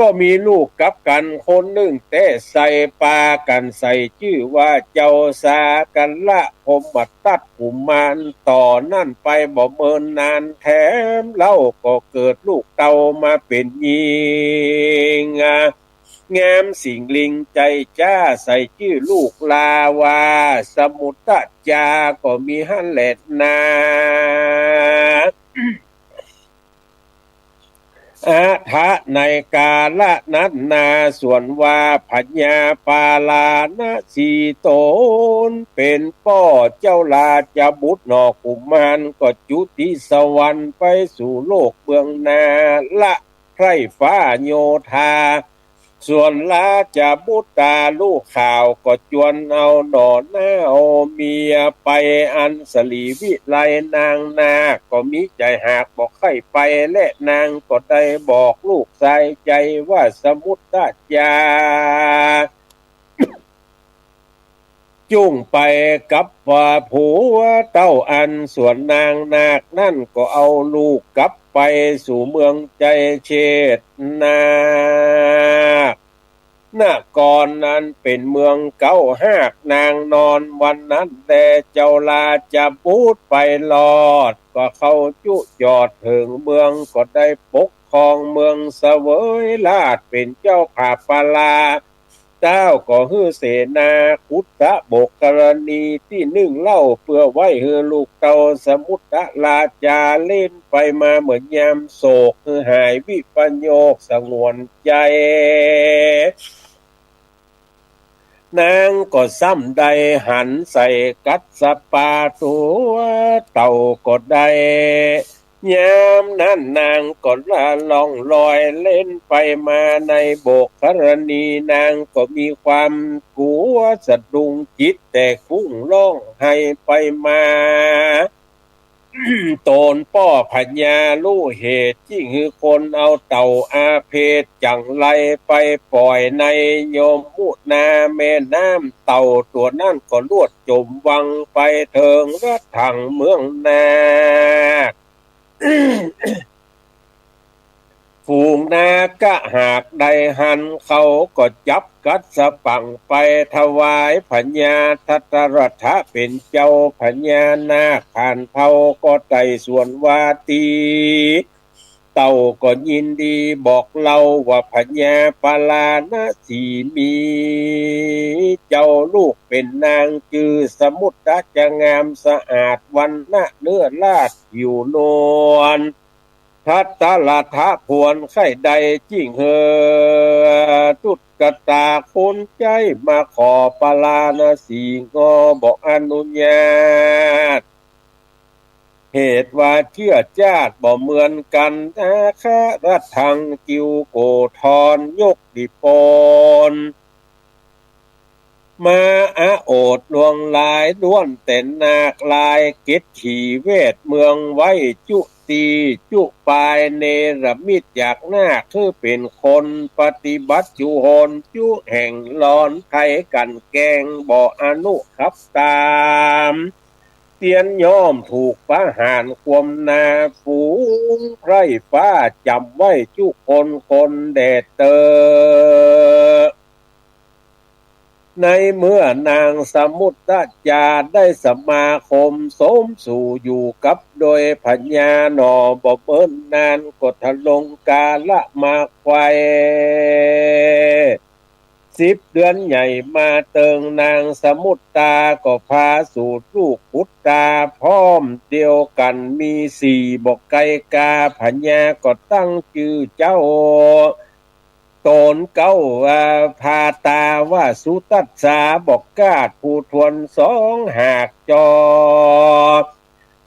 ก็มีลูกกับกั๋นคนนึ่งแต๊ไส้ ปากั๋นใส่จื้อว่าเจ้าสากัลละพรหมทัตกุมาร ต่อนั้นไปบ่เมินนานแถมเล่า ก็เกิดลูกเต้ามาเป๋นญิง งามสิ่งลิงใจ๋จ๊า ใส่จื้อลูกลาว่าสมุตตะจา ก็มีหั้นแลนา อัฏฐะ ในกาละนั้นนา ส่วนว่าพญาปาราณสีต๋นเป๋นป้อเจ้าราชบุตรหน่อกุมาร ก็จุติสวรรค์ไปสู่โลกเบื้องหน้า ละใคร่ฟ้าโยธา ส่วนราชบุตราฮู้ข่าว ก็จวนเอาหน่อหน้าเอาเมียไป อันสรีวิไลนางนาคก็มีใจ๋หากบ่ใค่ไป และนางก็ได้บอกลูกสายใจ๋ว่าสมุตตะจา จุ่งไปกับผัวเต้าอั้น ส่วนนางนาคนั้นก็เอาลูกกลับไปสู่เมืองไชยเชษฐนาคนคร นั้นเป๋นเมืองเก๊าฮาก นางนอนวันนั้นแล เจ้าราชบุตรไปรอด ก็เข้าจุจอดเถิงเมือง ก็ได้ปกครองเมืองเสวยราชย์เป๋นเจ้าผาปาลา เจ้าก็หื้อเสนาคุตตะบกกรณีตี้นึ่งเหล้า เปื้อไว้หื้อลูกเต้าสมุตตะราชาเล่นไปมาเหมือนยามโศก หื้อหายวิปโยคสงวนใจ๋ นางก็ซ้ำได้หันใส่กัสสปะตัวเต้าก็ได้ ยามนั้นนางก็ละล่องลอยเล่นไปมาในบกกรณี นางก็มีความกั๋วสะดุ้งจิตแตกฟุ้งร้องไห้ไปมา ต๋นป้อพญาฮู้เหตุ จึ่งหื้อคนเอาเต่าอาเพศจั่งไรไปป่อยในยมุนาแม่น้ำ เต่าตั๋วนั้นก็ลวดจ๋มวังไปเถิงรัฐังเมืองนาค ฝูงนาคหากได้หัน เขาก็จับกัสสปังไปถวายพญาทัตตรัฐะเป๋นเจ้า พญานาคผ่านเผ่าก็ไต่สวนว่าดี เต้าก็ยินดีบอกเล่าว่าพญาปาราณสีมีเจ้าลูกเป๋นนางจื้อสมุตตะ จะงามสะอาดวรรณะเนื้อราชผิวนวล ทัตตรัฐะผวนใค่ได้จิ่งเฮอ ตุ๊กตาคนใจ๊มาขอปาราณสีงอบ่อนุญาต เหตุว่าเจื้อจาติบ่เหมือนกั๋น นาครัฐัง กิวโกธรยกดิปน มาอโอษลวงลาย ล้วนแต่นาคลาย เก็ดขี่เวทเมืองไว้จุตี้จุปาย เนรมิตอยากนาคหื้อเป๋นคน ปฏิบัติจุหนจุแห่ง หลอนไขกั๋นแกล้ง บ่อนุขับต๋าม เตียนย่อมถูกประหาร ความนาฝูงไพร่ฟ้าจ๋ำไว้จุคนคนแด่เต๊อะ ในเมื่อนางสมุตตะจาได้สมาคมสมสู่อยู่กับโดยพญาหนอ บ่เมินนานก็ทรงกาละมาไขว่ สิบเดือนใหญ่มาเติง นางสมุตตาก็พาสูตรลูกปุตตา พร้อมเดียวกั๋นมีสี่ บ่ไกลกา พญาก็ตั้งจื้อเจ้า ต๋นเก๊า อ่า พาตาว่าสุทัสสา บ่กาดผู้ถ้วนสองหากจอ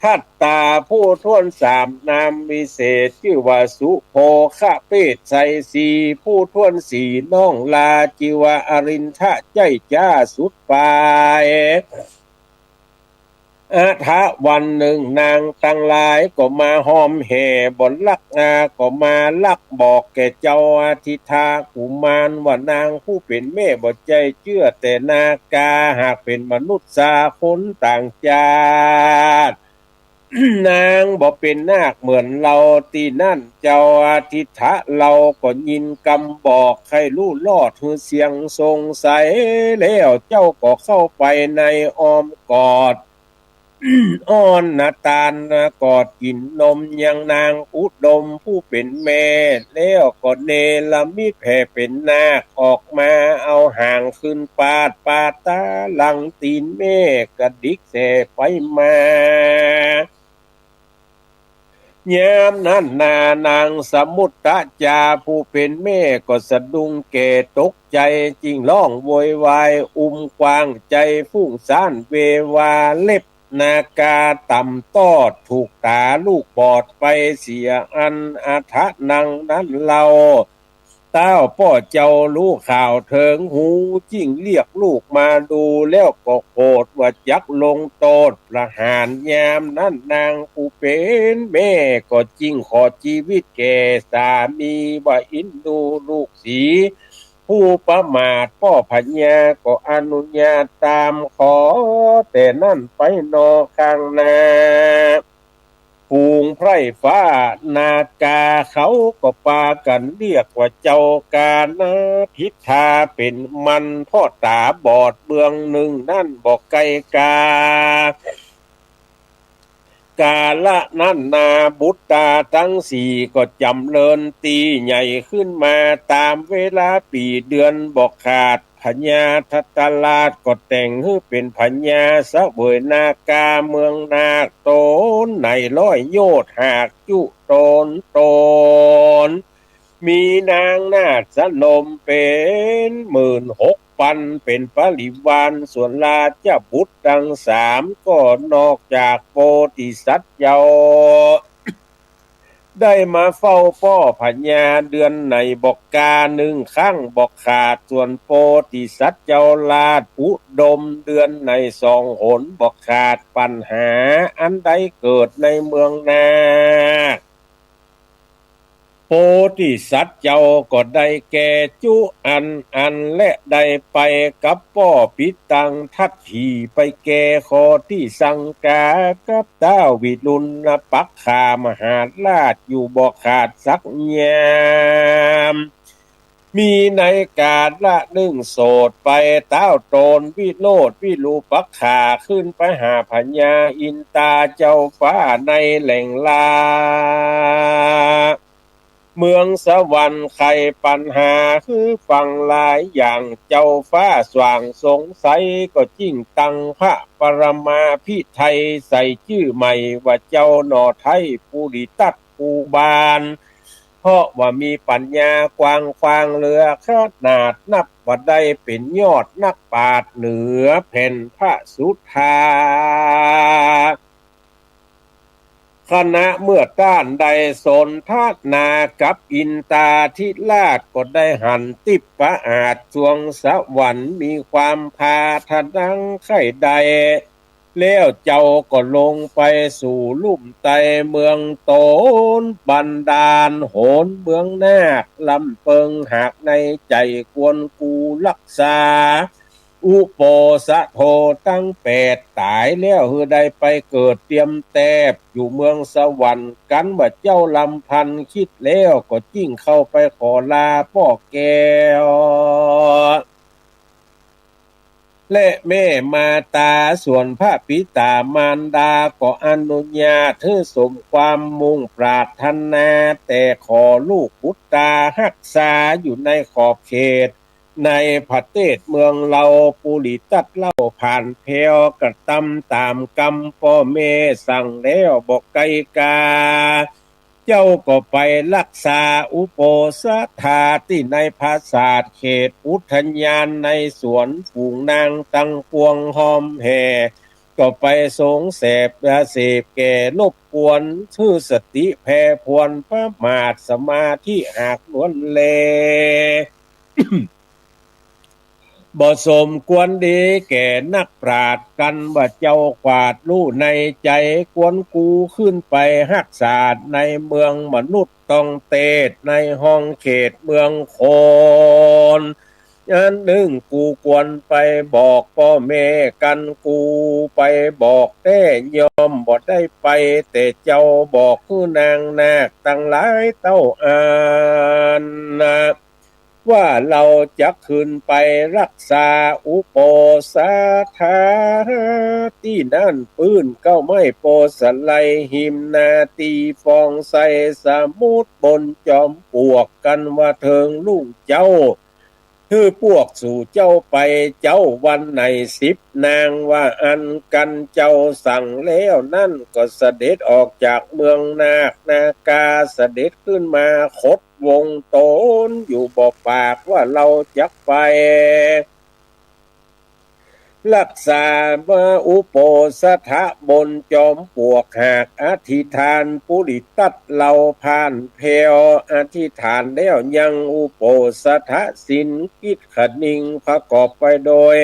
ทัตตาผู้ถ้วนสาม นามวิเศษจื้อว่าสุโภคะ เพศไสยสี่ ผู้ถ้วนสี่น้องลา จื้อว่าอรินทะ ใจ้จ้าสุดปาย อะถะวันนึ่งนางตังหลายก็มาฮอมแห่ บ่ลักอาก็มาลักบอกแก่เจ้าอทิฐะกุมาร ว่านางผู้เป๋นแม่บ่ใจ้เจื้อแต่นาคา หากเป๋นมนุษย์สาคนต่างจาติ นางบ่เป๋นนาคเหมือนเฮา ตี้นั้นเจ้าอทิฐะเฮาก็ยินกำบอก ใค่ฮู้รอดหื้อเสี้ยงสงสัย แล้วเจ้าก็เข้าไปในอ้อมกอด อ้อนนาตานกอดกิ๋นนมยังนางอุดมผู้เป๋นแม่ แล้วก็เนรมิตแผ่เป๋นนาคออกมา เอาหางขึ้นปาดปาดต๋าหลังตี๋นแม่กระดิกแส่ไปมา ยามนั้นนานางสมุตตะจาผู้เป๋นแม่ก็สะดุ้งแก่ตกใจ๋ จึงฮ้องโวยวายอุ้มกว้างใจ๋ฟุ้งซ่านเววา เล็บนาคาต่ำตอดถูกต๋าลูกบอดไปเสียอัน อะถะนังนั้นเฮา ต้าวป้อเจ้าฮู้ข่าวเถิงหู จึ่งเรียกลูกมาดู แล้วก็โขดว่าจักลงโต้ษประหาร ยามนั้นนางผู้เป๋นแม่ก็จึ่งขอจีวิตแก่สามี ว่าเอ็นดูลูกสี ผู้ประมาทป้อพญาก็อนุญาตต๋าม ขอแต่นั้นไปหนอข้างหน้า ฝูงไพร่ฟ้านาคาเขาก็ปากั๋นเรียกว่าเจ้ากานะพิธาเป๋นมัน เพราะต๋าบอดเบื้องนึ่งนั้นบ่ไกลกา กาละนั้นนาบุตตาตังสี่ก็จ๋ำเริญตี้ใหญ่ขึ้นมา ต๋ามเวลาปี๋เดือนบ่ขาด พญาทัตตราชก็แต่งหื้อเป๋นพญาเสวยนาคาเมืองนาค ต๋นในร้อยโยชน์หากจุต๋นต๋น มีนางนาฏสนมเป๋นหมื่นหกปัน เป๋นปริวาร ส่วนราชบุตรตังสามก็นอกจากโพธิสัตว์เจ้า ได้มาเฝ้าป้อพญาเดือนไหนบ่กาหนึ่งครั้งบ่ขาด ส่วนโพธิสัตว์เจ้าราชอุดมเดือนไหนสองหนบ่ขาด ปัญหาอันใดเกิดในเมืองนาค โพธิสัตว์เจ้าก็ได้แก่จุอันอัน และได้ไปกับป้อปิดตังทัตถี ไปแก่ข้อตี้สังกากับท้าววิรุณปักขามหาราชอยู่บ่ขาดสักยาม มีในกาละนึ่งโสดไป ท้าวโตนวิโรธวิรูปักขาขึ้นไปหาพญาอินตาเจ้าฟ้าในแหล่งลา เมืองสวรรค์ไขปัญหาหื้อฟังหลายอย่าง เจ้าฟ้าสว่างสงสัยก็จึงตั้งพระปรมาภิไธยใส่จื้อใหม่ว่าเจ้าหน่อไทยปุริทัตภูบาล เพราะว่ามีปัญญากว้างขวางเหลือขนาด นับว่าได้เป๋นยอดนักปราชญ์เหนือแผ่นพระสุธา ขณะเมื่อต้านได้สนทนากับอินตาธิราช ก็ได้หันทิพย์พระอาทรงสวรรค์ มีความปรารถนาใค่ได้ แล้วเจ้าก็ลงไปสู่ลุ่มใต้เมืองโตนบันดาล โหนเมืองนาคลำเปิงหากในใจ๋กวนกูรักษา อุโปสโถตังแปดต๋ายแล้ว หื้อได้ไปเกิดเตียมแตบอยู่เมืองสวรรค์ กันว่าเจ้าลำพันธ์คิดแล้ว ก็จึงเข้าไปขอลาป้อแก้ว และแม่มาต๋า ส่วนพระปิต๋ามารดาก็อนุญาตหื้อสมความมุ่งปรารถนา แต่ขอลูกปุตตาฮักษาอยู่ในขอบเขต ในประเทศเมืองเฮา ปุริทัตเล่าผ่านแผวกระตำต๋ามกำป้อแม่สั่งแล้วบ่ไกลกา เจ้าก็ไปฮักษาอุโปสถาตี้ในปราสาทเขตอุทยานในสวน ฝูงนางตังปวงฮอมแห่ ก็ไปสงแสบยาเสพแก่รบกวน หื้อสติแผ่ผวนประมาทสมาธิหากล้วนแล บ่สมควรดีแก่นักปราชญ์ กันว่าเจ้าขวาดฮู้ในใจ๋ กวนกูขึ้นไปฮักษาในเมืองมนุษย์ต้องเตศ ในห้องเขตเมืองคน อันนึ่งกูควรไปบอกป้อแม่ กันกูไปบอกแต๊ย่อมบ่ได้ไป แต่เจ้าบอกหื้อนางนาคตังหลายเต้าอันนะ ว่าเฮาจักขึ้นไปฮักษาอุโปสถาตี้นั่น ปื้นเก๊าไม้โพธิ์สาลี หิมนาตีฟองใส สมุดบนจอมปลวก กันว่าเถิงลุงเจ้า หื้อปวกสู่เจ้าไป เจ๊าวันไหนสิบนาง ว่าอั้น กันเจ้าสั่งแล้วนั้น ก็เสด็จออกจากเมืองนาคนาคา เสด็จขึ้นมาขดวงตนอยู่บ่ปาก ว่าเฮาจักไปฮักษามาอุโปสถะบนจอมปลวก หากอธิษฐานปุริทัตเฮาผ่านแผว อธิษฐานแล้วยังอุโปสถะศีลกิจขะนิง ประกอบไปโดย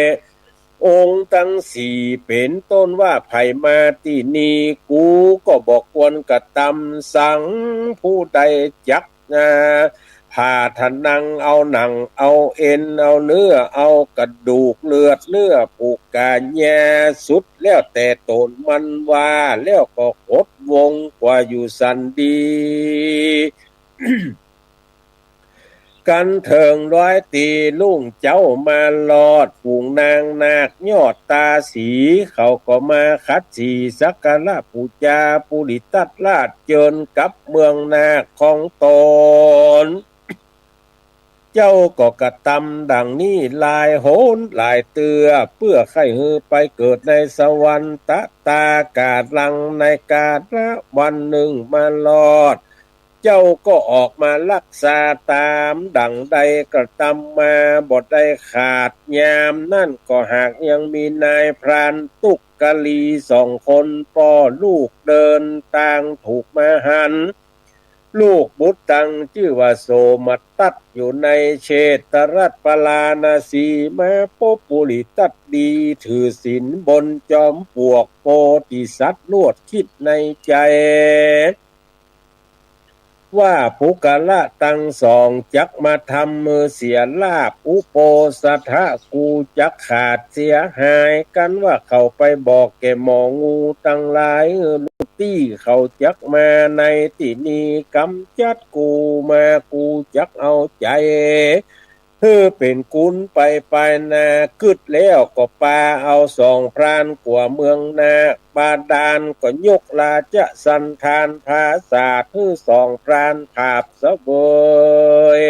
องค์ตังสี่ เป๋นต้นว่า ใผมาตี้นี่ กูก็บ่ควรกระตำสัง ผู้ใดจัก อ่า ผ่าทะนัง เอาหนัง เอาเอ็น เอาเนื้อ เอากระดูก เลือด เนื้อ ปุกกะญา สุดแล้วแต่ต๋นมันว่า แล้วก็ขดวงกว่าอยู่สันดี กันเถิงร้อยตี้ลุงเจ้ามารอด ฝูงนางนาคยอดต๋าสี เขาก็มาขัดสีสักการะปู๋จาปุริทัตราช เจิญกลับเมืองนาคของต๋น เจ้าก็กระตำดังนี้หลายหนหลายเตื้อ เปื้อใค่หื้อไปเกิดในสวรรค์ ตะตากาลัง ในกาละวันนึ่งมารอด เจ้าก็ออกมาฮักษาต๋ามดังได้กระตำมา บ่ได้ขาดยาม นั้นก็หากยังมีนายพรานตุ๊กกะลีสองคน ป้อลูกเดินตางถูกมาหัน ลูกบุตรตังจื้อว่าโสมทัต อยู่ในเชตรัฐปาราณสี มาปบปุริทัตดี ถือศีลบนจอมปลวก โพธิสัตว์ลวดคิดในใจ๋ ว่าปุคคละตังสองจักมาทำหื้อเสียลาภอุโปสถะ กูจักขาดเสียหาย กันว่าเขาไปบอกแก่หมองูตังหลาย หื้อฮู้ตี้ เขาจักมาในตี้นี้ ก๋ำจัดกูมา กูจักเอาใจ๋ หื้อเป๋นกุลไปปายหน้า กึ๊ดแล้วก็ปาเอาสองพรานกั๋วเมืองนาคบาดาล ก็ยกราชสัณฐานผาสาทหื้อสองพรานผาบเสวย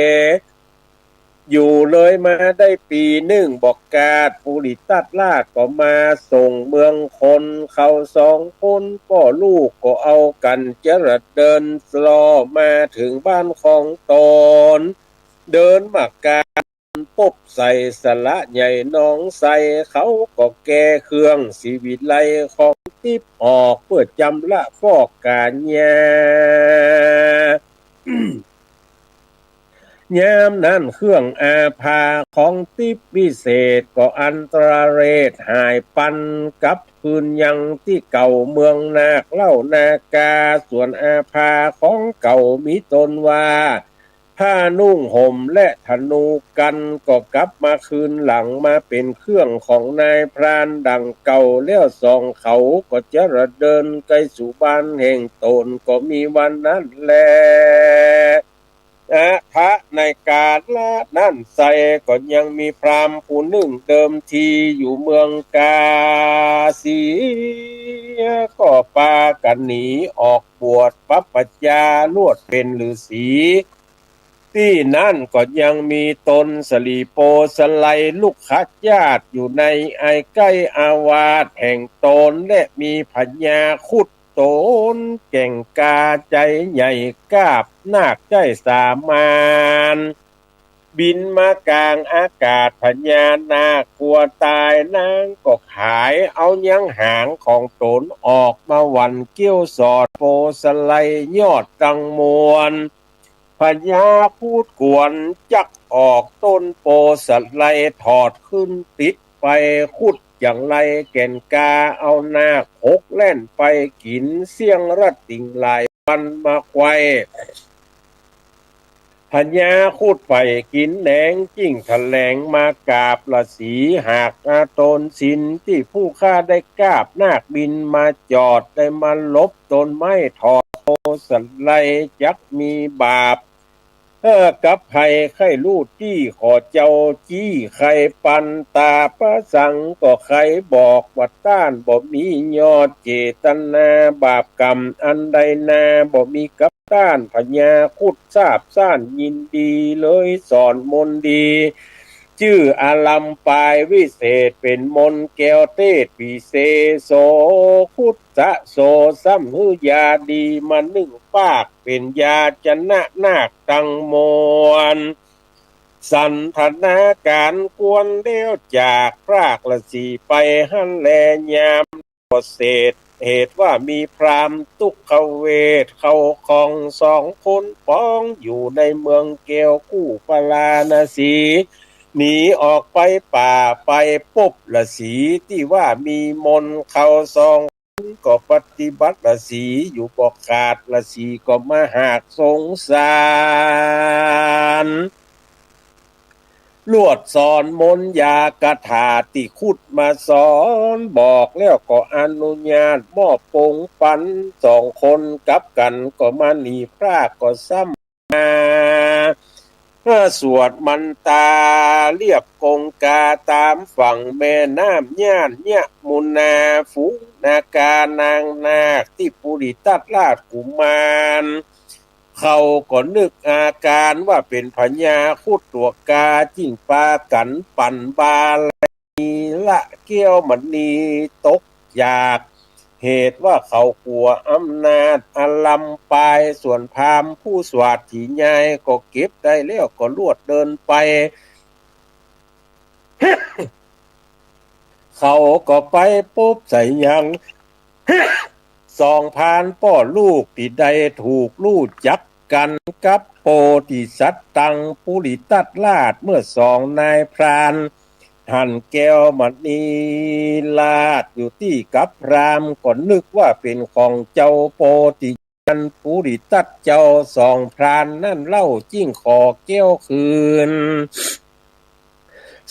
อยู่เลยมาได้ปี๋นึ่งบ่กาด ปุริทัตราชก็มาส่งเมืองคล เขาสองคนป้อลูกก็เอากั๋นจาระเดินสลอมาเถิงบ้านของต๋น เดินมากาด ปบใส่สระใหญ่หนองไซ เขาก็แก่เครื่องศรีวิไลของติ๊บออก เปื้อจำละฟอกก๋านยา ยามนั้นเครื่องอาภาของติ๊บวิเศษก็อันตรเรศหายปัน กลับคืนยังตี้เก่าเมืองนาคเล่านาคา ส่วนอาภาของเก่ามีตนว่า ผ้านุ่งห่มและธนูกัน ก็กลับมาคืนหลังมาเป๋นเครื่องของนายพรานดั่งเก่า แล้วสองเขาก็จาระเดินไกลสู่บ้านแห่งต๋น ก็มีวันนั้นแล อาภาในกาละนั้นไซร้ก็ยังมีพราหมณ์ผู้นึ่งเดิมทีอยู่เมืองกาสี ก็ปากั๋นหนีออกบวชปับปัจจา ลวดเป๋นฤๅษี ตี้นั้นก็ยังมีตนสลีโปสไล ลุกขญาติอยู่ในอัยใก้อาวาสแห่งต๋น และมีพญาครุฑต๋นแก่งกาใจ๋ใหญ่กาบนาคใจ๊สามาน บินมากลางอากาศ พญานาคกั๋วต๋าย นางก็ขายเอายังหางของต๋นออกมาหวันเกี้ยวสอดโปสไลยอดตังมวล พญาครุฑกวนจักออกต้นโปสไล ถอดขึ้นติดไป ครุฑจั่งไล่แก่นกา เอานาคหกแล่นไปกิ๋น เสี้ยงระติ่งหลายปันมาไขว่ พญาครุฑใฝ่กิ๋นแหนง จึ่งแถลงมากราบฤๅษี หากอาตนสินตี้ผู้ข้าได้กาบนาคบินมาจอด ได้มาหลบตนไม้ถอดโปสไล จักมีบาป เออ กับภัยใค่ฮู้ตี้ ขอเจ้าจี้ไขปันต๋า ประสังก็ใค่บอกว่า ต้านบ่มียอดเจตนา บาปกรรมอันใดนา บ่มีกับต้าน พญาครุฑซาบซ่านยินดีเลย สอนมนต์ดี จื้ออารัมปายวิเศษ เป๋นมนต์แก้วเทศน์ ปิเสโส ครุฑจะโส ซ้ำหื้อยาดีมานึ่งปาก เป๋นยาชนะนาคตังมวล สันทนาก๋านกวนแล้วจาก พรากฤๅษีไปหั้นแล ยามก็เสด เหตุว่ามีพราหมณ์ทุกขเวท เข้าของสองคนปอง อยู่ในเมืองแก้วกู้ปาราณสี หนีออกไปป่า ไปปบฤๅษีตี้ว่ามีมนต์ เขาสอง ก็ปฏิบัติฤๅษีอยู่บ่ขาด ฤๅษีก็มาหากสงสาร ลวดสอนมนต์ยาคาถาตี้ครุฑมาสอน บอกแล้วก็อนุญาตมอบปงปัน สองคนกลับกั๋นก็มาหนีพรากก็ซ้ำ มาสวดมันตราเลียบกงกา ต๋ามฝั่งแม่น้ำญาณยมุนา ฝูงนาคานางนาคตี้ปุริทัตราชกุมาร เขาก็นึกอาก๋านว่าเป๋นพญาครุฑตั๋วกา จึ่งปากั๋นปั่นบาลัย ละแก้วมณีตกจาก เหตุว่าเขากั๋วอำนาจอารัมปาย ส่วนพราหมณ์ผู้สวัสดียายก็เก็บได้แล้วก็ลวดเดินไป เขาก็ไปปบใส่ยัง สองพรานป้อลูกตี้ได้ถูกฮู้จักกั๋นกับโปธิสัตว์ตังปุริทัตราช เมื่อสองนายพราน หันแก้วมณีราชอยู่ตี้กับพราหมณ์ ก็นึกว่าเป๋นของเจ้าโปธิ นั้นปุริทัตเจ้าสองพรานนั้นเล่าจึงขอแก้วคืน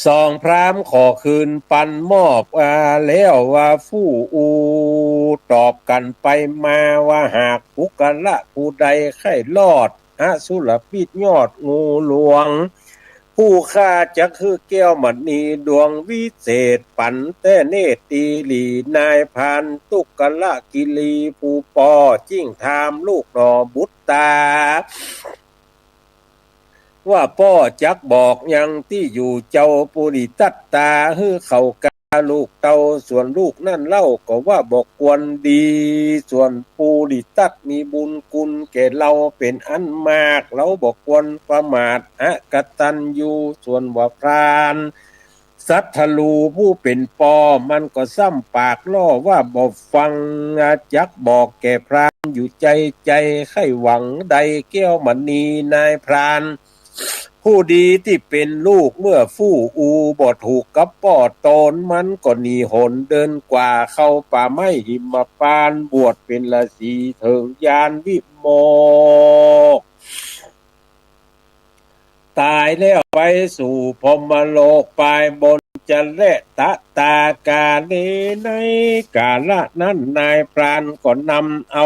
สองพราหมณ์ขอคืนปันมอบ อ่า แล้วว่าฟู่อู่ตอบกั๋นไปมาว่า หากปุคคละผู้ใดใค่รอดอสุรพิษยอดงูหลวง ผู้ข้าจักหื้อแก้วมณีดวงวิเศษปั๋นแต๊เน่ตีหลี นายพรานตุกกะละกิรีผู้ป้อจึงถามลูกหน่อบุตตา ว่าป้อจักบอกยังตี้อยู่เจ้าปุริทัตตา หื้อเขากาลูกเต้า ส่วนลูกนั้นเล่าก็ว่าบ่ควรดี ส่วนปุริทัตมีบุญคุณแก่เฮาเป๋นอันมาก เฮาบ่ควรประมาทอกตัญญู ส่วนว่าพราน ศัตรูผู้เป๋นป้อมันก็ซ้ำปากล่อว่าบ่ฟัง จักบอกแก่พราหมณ์อยู่ใจ๋ใจ๋ ใค่หวังได้แก้วมณี นายพรานผู้ดีตี้เป๋นลูก เมื่อฟู่อู่บ่ถูกกับป้อต๋น มันก็หนีหนเดินกว่าเข้าป่าไม้หิมพานต์ บวชเป๋นฤๅษีเถิงญาณวิโมกข์ ต๋ายแล้วไปสู่พรหมโลกปายบนจะแล ตะตากาเล ในกาละนั้นนายพรานก็นำเอา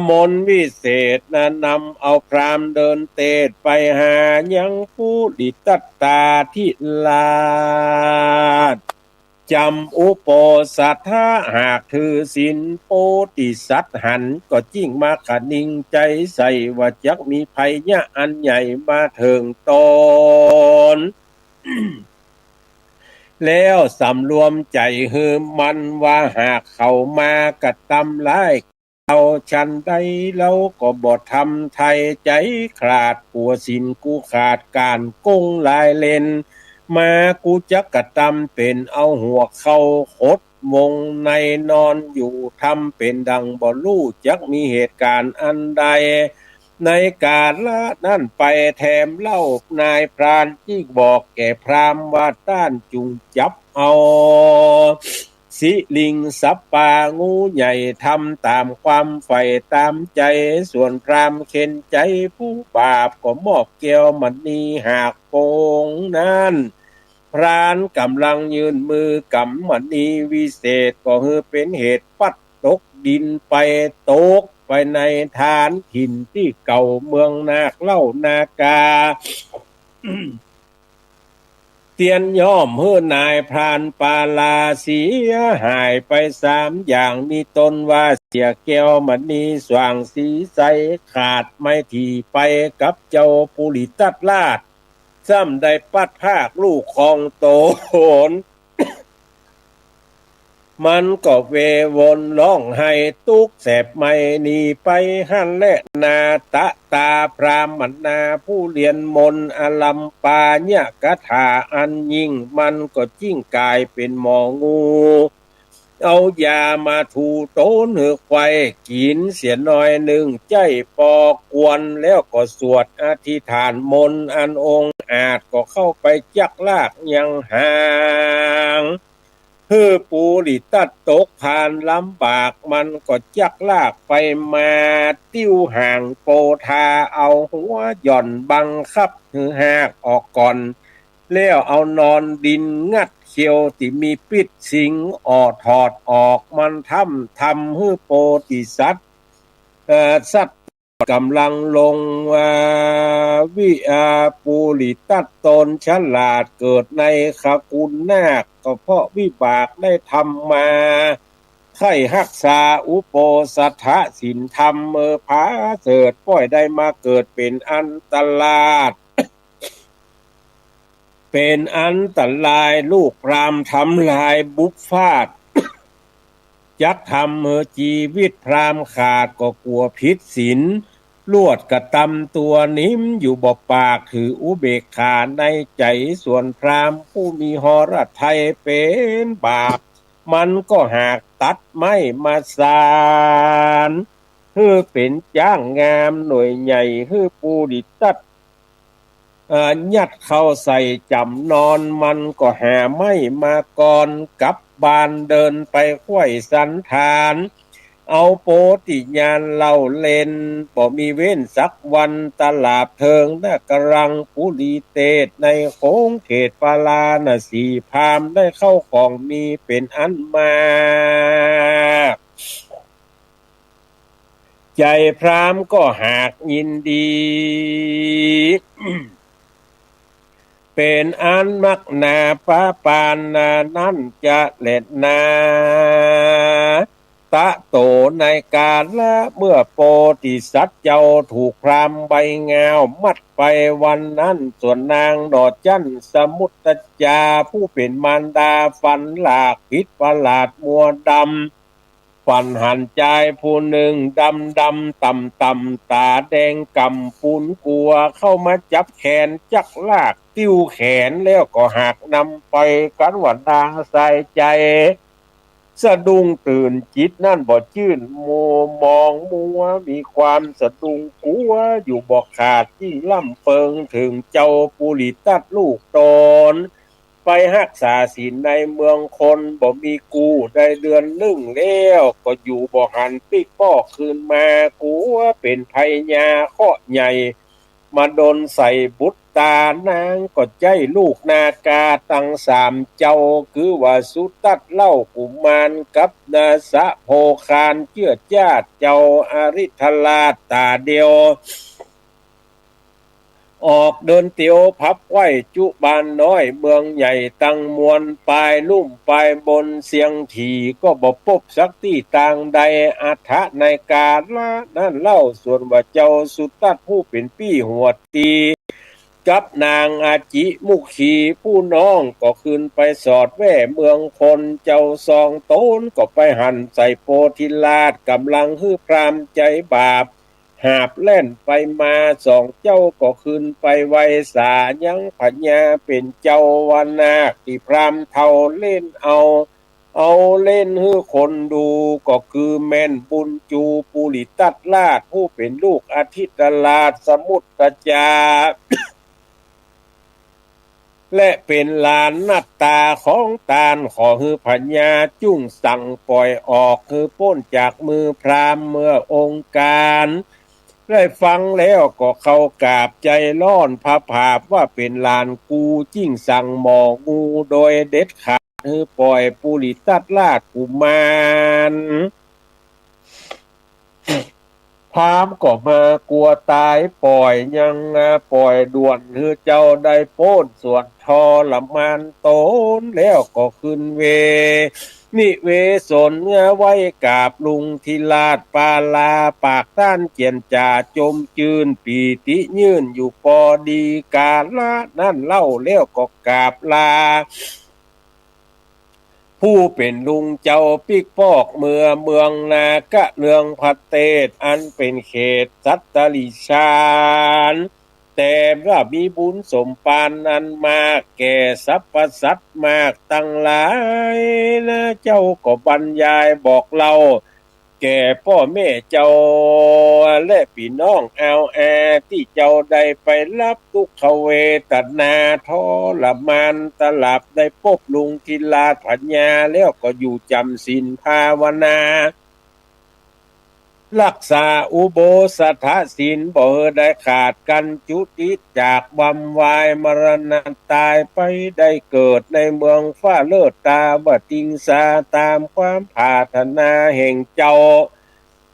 มนต์วิเศษนะ นำเอาพราหมณ์เดินเตดไปหายังปุริทัตตาธิราช จำอุโปสถะ หากถือศีลโพธิสัตว์หัน ก็จึงมาคะนิงใจ๋ใส่ว่าจักมีภัยยะอันใหญ่มาเถิงต๋น แล้วสำรวมใจ๋หื้อมั่นว่าหากเขามากระตำร้ายเฮาฉันใด เฮาก็บ่ทำไทยใจ๋ขลาด กั๋วศีลกูขาดก๋านโก๋งหลายเล่น มากูจักกระตำเป๋นเอาหัวเข่าขดวงในนอนอยู่ ทำเป๋นดังบ่ฮู้จักมีเหตุก๋ารณ์อันใด ในกาละนั้นไปแถมเล่า นายพรานจึงบอกแก่พราหมณ์ว่า ต้านจุ่งจับเอา สิลิงสัปปางูใหญ่ ทำต๋ามความใฝ่ต๋ามใจ๋ ส่วนพราหมณ์เข็ญใจ๋ผู้บาป ก็มอบแก้วมณีหากปงนั้น พรานก๋ำลังยื่นมือกำมณีวิเศษ ก็หื้อเป๋นเหตุปัดตกดินไป ตกไปในฐานถิ่นตี้เก่าเมืองนาคเล่านาคา เตียนย่อมหื้อนายพรานปาลาเสียหายไปสามอย่าง มีต้นว่าเสียแก้วมณีสว่างสีใส ขาดไมตรีไปกับเจ้าปุริทัตราช ซ้ำได้ปัดพรากลูกของต๋น มันก็เววนฮ้องไห้ตุ๊กข์แสบไหม้หนีไปหั้นแลนา ตะตาพราหมณาผู้เรียนมนต์อลัมปายกถาอันยิ่ง มันก็จึงก๋ายเป๋นหมองู เอายามาถูต๋นหื้อไขว่กิ๋นเสียหน่อยนึ่ง ใจ๊ปอกวน แล้วก็สวดอธิษฐานมนต์อันองอาจ ก็เข้าไปจักลากยังหาง หื้อปุริทัตตกพานลำบาก มันก็จักลากไปมา ติ้วหางโปธา เอาหัวหย่อนบังคับหื้อหากออกก่อน แล้วเอานอนดินงัดเขี้ยวตี้มีปิ๊ษสิงออก ถอดออก มันทำ ทำหื้อโพธิสัตว์ เอ่อ สัตว์ ก๋ำลังลงว่า วิอา ปุริทัตต๋นฉลาดเกิดในขกุลนาค ก็เพราะวิบากได้ทำมา ใค่ฮักษาอุโปสถะศีลธรรม เมื่อผาเสริฐป้อยได้มาเกิดเป๋นอันตราช เป๋นอันตราย ลูกพราหมณ์ทำลายบุพฟาท จักทำหื้อจีวิตพราหมณ์ขาด ก็กั๋วผิดศีล ลวดกระตำตั๋วนิ่มอยู่บ่ปาก ถืออุเบกขาในใจ๋ ส่วนพราหมณ์ผู้มีหฤทัยเป๋นบาป มันก็หากตัดไม้มาสาน หื้อเป๋นจ๊างงามหน่วยใหญ่ หื้อปุริทัต เอ่อ ยัดเข้าใส่จ๋ำนอน มันก็หาไม้มากอน กลับบ้านเดินไปไขว่สันฐาน เอาโปธิญาณเล่าเล่น บ่มีเว้นสักวัน ตราบเถิงนครังปุริเตส ในโขงเขตพาราณสี พราหมณ์ได้เข้าของมีเป๋นอันมาก ใจ๋พราหมณ์ก็หากยินดี เป๋นอันมักนาประปานนานั้นจะแลนา ตะโต ในกาละเมื่อโปธิสัตว์เจ้าถูกพราหมณ์ใบงาวมัดไปวันนั้น ส่วนนางหน่อจันทร์สมุตตจจา ผู้เป๋นมารดาฝันหลากผิดประหลาดมัวดำ ฝันหันจายผู้นึ่งดำดำต่ำต่ำ ต๋าแดงก่ำปูนกั๋ว เข้ามาจับแขนจักลากติ้วแขน แล้วก็หากนำไป กั๋นว่านางสายใจ๋ สะดุ้งตื่นจิตนั้นบ่จื้น มัวมองมัวมีความสะดุ้งกั๋วอยู่บ่ขาด ยิ่งร่ำเปิงเถิงเจ้าปุริทัตลูกต๋น ไปฮักษาศีลในเมืองคนบ่มีกู้ ได้เดือนนึ่งแล้วก็อยู่บ่หันปิ๊กปอกคืนมา กั๋วเป๋นภัยยาเคราะห์ใหญ่ มาดลใส่บุตรต๋า นางก็ใจ๊ลูกนาคาตังสามเจ้า คือว่าสุทัศน์เล่ากุมารกับนาสะโพคาร เจื้อจ้าเจ้าอริทธราชต๋าเดียว ออกเดินเตียวพับไขว้จุบ้านน้อยเมืองใหญ่ตังมวล ปายลุ่มปายบนเสียงถี่ ก็บ่ปบสักตี้ตางใด อัฏฐะ ในกาละนั้นเล่า ส่วนว่าเจ้าสุทัศน์ผู้เป๋นปี้หัวตี กับนางอจิมุขีผู้น้องก็คืนไปสอดแว่เมืองคน เจ้าสองต๋นก็ไปหันใส่โปธิราช ก่ำลังหื้อพราหมณ์ใจ๋บาป หาบแล่นไปมา สองเจ้าก็คืนไปไหว้สายังพญาเป๋นเจ้าว่านาคตี้พราหมณ์เฒ่าเล่นเอา เอาเล่นหื้อคนดู ก็คือแม่นบุญจูปุริทัตราช ผู้เป๋นลูกอธิตราชสมุตตจา และเป๋นหลานนัตตาของต้าน ขอหื้อพญาจุ่งสั่งป่อยออก หื้อป๊นจากมือพราหมณ์เมื่อองค์การ ได้ฟังแล้วก็เข้ากราบใจ๋ฮ้อนพระบาทว่าเป๋นหลานกู จึ่งสั่งหม่องูโดยเด็ดขาด หื้อป่อยปุริทัตราชกุมาร พราหมณ์ก็มากั๋วต๋าย ป่อยยัง อ่า ป่อยด่วน หื้อเจ้าได้ป๊นส่วนทรมานต๋น แล้วก็คืนเว นิเวสน อ่า ไหว้กราบลุงธิราชปาลา ปากต้านเจียรจ๋าจมจื้น ปีติยื่นอยู่ปอดี กาละนั้นเล่า แล้วก็กราบลา ผู้เป๋นลุงเจ้าปิ๊กปอกเมือเมืองนาคะเรืองพระเตศ อันเป๋นเขตสัตตริชาน แต่ว่ามีบุญสมปานนั้นมาก แก่สรรพสัตว์มากตังหลายนะ เจ้าก็บรรยายบอกเล่า แก่ป้อแม่เจ้า และปี้น้องอาวอา ตี้เจ้าได้ไปฮับตุ๊กขเวทนาทรมาน ตราบได้ปบลุงธิราชพญา แล้วก็อยู่จ๋ำศีลภาวนา ฮักษาอุโบสถศีล บ่หื้อได้ขาดกั๋นจุติจากวำวายมรณะต๋ายไป ได้เกิดในเมืองฟ้าเลิศตาวติงสา ต๋ามความปรารถนาแห่งเจ้า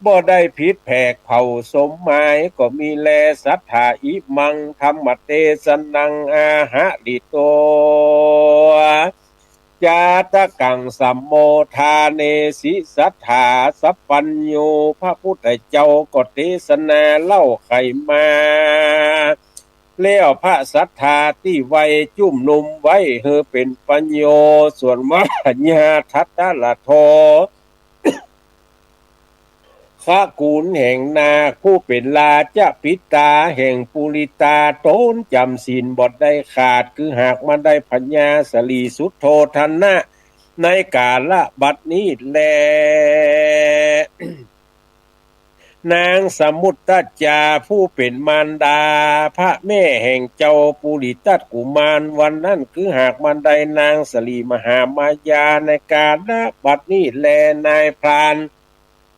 บ่ได้ผิดแผกเผ่าสมหมาย ก็มีแล สัทธา อิมัง ธัมมเตสนัง อาหะริโต จาตะกัง สัมโมทาเนสิ สัทธา สัพพัญญู พระพุทธเจ้าก็เตสนาเล่าไขมา แล้วพระสัทธาตี้ไหว้จุ่มนุมไว้หื้อเป๋นประโยชน์ ส่วนว่าพญาทัตตะละโท ขะกู๋นแห่งนาค ผู้เป๋นราชปิตาแห่งปุริตา ต๋นจ๋ำศีลบ่ได้ขาด คือหากมาได้พญาสรีสุทโธทนะ ในกาละบัดนี้แล นางสมุตตจจา ผู้เป๋นมารดาพระแม่แห่งเจ้าปุริทัตกุมาร วันนั้นคือหากมาได้นางสรีมหามายา ในกาละบัดนี้แล นายพราน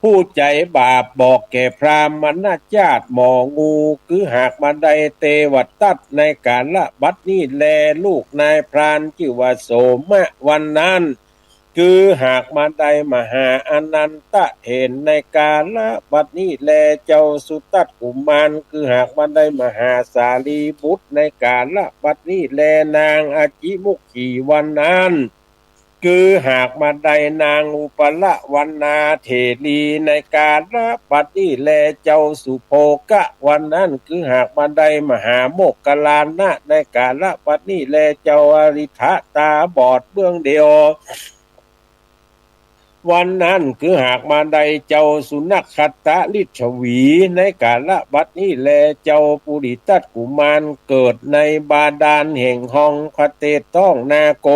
ผู้ใจ๋บาปบอกแก่พราหมณจาติหมองู คือหากบ่าใดเตวตัตในกาละบัดนี้แล ลูกนายพรานจื้อว่าโสมะ วันนั้น คือหากบ่าใดมหาอานันทะเถรในกาละบัดนี้แล เจ้าสุทัตตกุมาร คือหากบ่าใดมหาสารีบุตรในกาละบัดนี้แล นางอจิมุขีวันนั้น คือหากบ่าใดนางอุปละวรรณาเถรีในกาละบัดนี้แล เจ้าสุโภคะวันนั้น คือหากบ่าใดมหาโมคคัลลานะในกาละบัดนี้แล เจ้าอริทธะตาบอดเบื้องเดียว วันนั้น คือหากบ่าใดเจ้าสุนักขัตตลิชวีในกาละบัดนี้แล เจ้าปุริทัตตกุมารเกิดในบาดาลแห่งห้องพระเตศท้องนาโก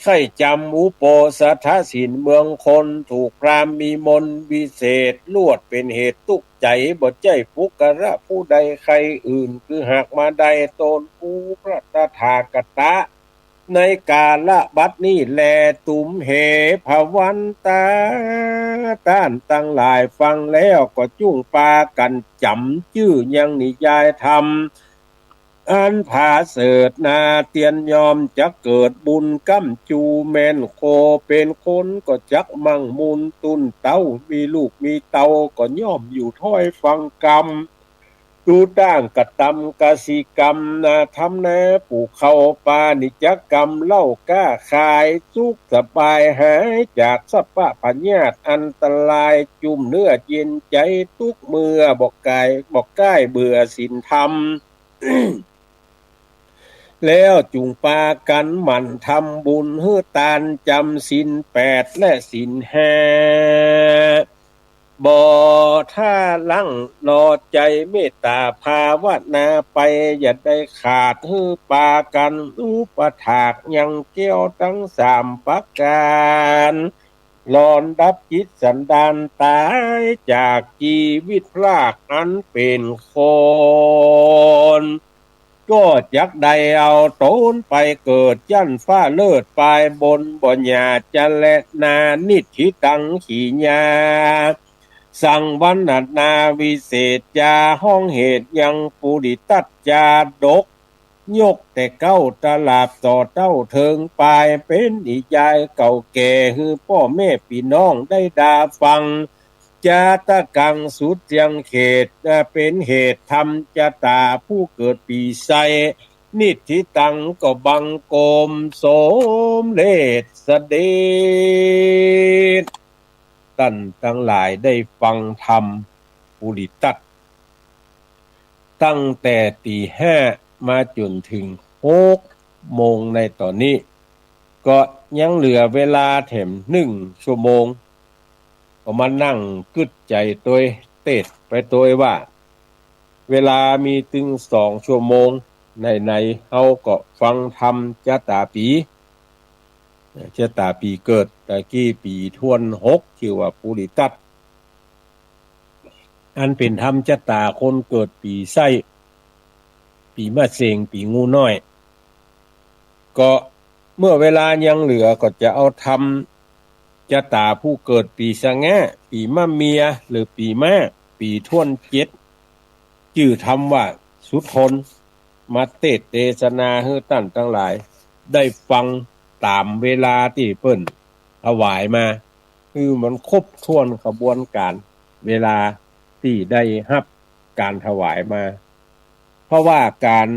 ใค่จ๋ำอุโปสถศีลเมืองคน ถูกพราหมณ์มีมนต์วิเศษ ลวดเป๋นเหตุตุ๊กข์ใจ๋ บ่ใจ้ปุคคละผู้ใดใค่อื่น คือหากบ่าใดตนกูพระตถาคตะ ในกาละบัดนี้แล ตุมเห ภวันตา ต้านตังหลายฟังแล้วก็จุ่งปากั๋นจ๋ำจื้อยังนิยายธรรม อันผาเสริฐนา เตียนยอมจักเกิดบุญก้ำจู แม่นโคเป๋นคนก็จักมั่งมูล ตุ๊นเต้ามีลูกมีเต้าก็ย่อมอยู่ถ้อยฟังกำ ดูต้างกระตำกสิกรรมนา ทำนาปลูกข้าวปานิจกรรม เล้าก้าขายสุขสบาย หายจากสัพพะพยาธิอันตราย จุ่มเนื้อเย็นใจ๋ตุ๊กเมื่อ บ่ใก้ บ่ใก้เบื่อศีลธรรม แล้วจุ่งปากั๋นหมั่นทำบุญ หื้อตาน จ๋ำศีลแปดและศีลห้า บ่ท้าลั้งหนอ ใจ๋เมตต๋าภาวนาไป อย่าได้ขาด หื้อปากั๋นอุปถากยังแก้วตังสามประก๋าน หลอนดับจิตสันดานต๋ายจากจีวิตพรากอันเป๋นคน ก็จักได้เอาต๋นไปเกิดยันฟ้าเลิศปายบน บ่หย่าจะแลนา นิฏฐิตัง ขีญา สังวรรณนาวิเศษจา ฮ้องเหตุยังปุริทัตจาดก ยกแต่เก๊าตลาดต่อเต้าเถิงปาย เป๋นนิยายเก่าแก่ หื้อป้อแม่ปี้น้องได้ดาฟัง จาตกังสุดเจียงเขต เป๋นเหตุธรรมจะต๋าผู้เกิดปี๋ไส้ นิฏฐิตัง ก็บังคมสมเร็จเสด็จ ต้านตังหลายได้ฟังธรรมปุริทัต ตั้งแต่ตี๋ห้ามาจ๋นเถิงหกโมงในต๋อนนี้ ก็ยังเหลือเวลาแถมนึ่งชั่วโมง ก็มานั่งกึ๊ดใจ๋ตวย เตศน์ไปตวยว่า เวลามีตึงสองชั่วโมง ไหนๆ เฮาก็ฟังธรรมจะต๋าปี๋ จะต๋าปี๋เกิด ตะกี้ปี๋ถ้วนหก จื้อว่าปุริทัต อันเป๋นธรรมจะต๋าคนเกิดปี๋ไส้ ปี๋มะเสง ปี๋งูน้อย ก็เมื่อเวลายังเหลือก็จะเอาธรรมจะต๋าผู้เกิดปี๋สะแงะ ปี๋มะเมีย หรือปี๋ม้า ปี๋ถ้วนเจ็ด จื้อธรรมว่าสุทน มาเตศน์เตสนาหื้อต้านตังหลายได้ฟังต๋ามเวลาตี้เปิ้นถวายมา หื้อมันครบถ้วนขบวนก๋านเวลาตี้ได้ฮับก๋านถวายมา เพราะว่าก๋าน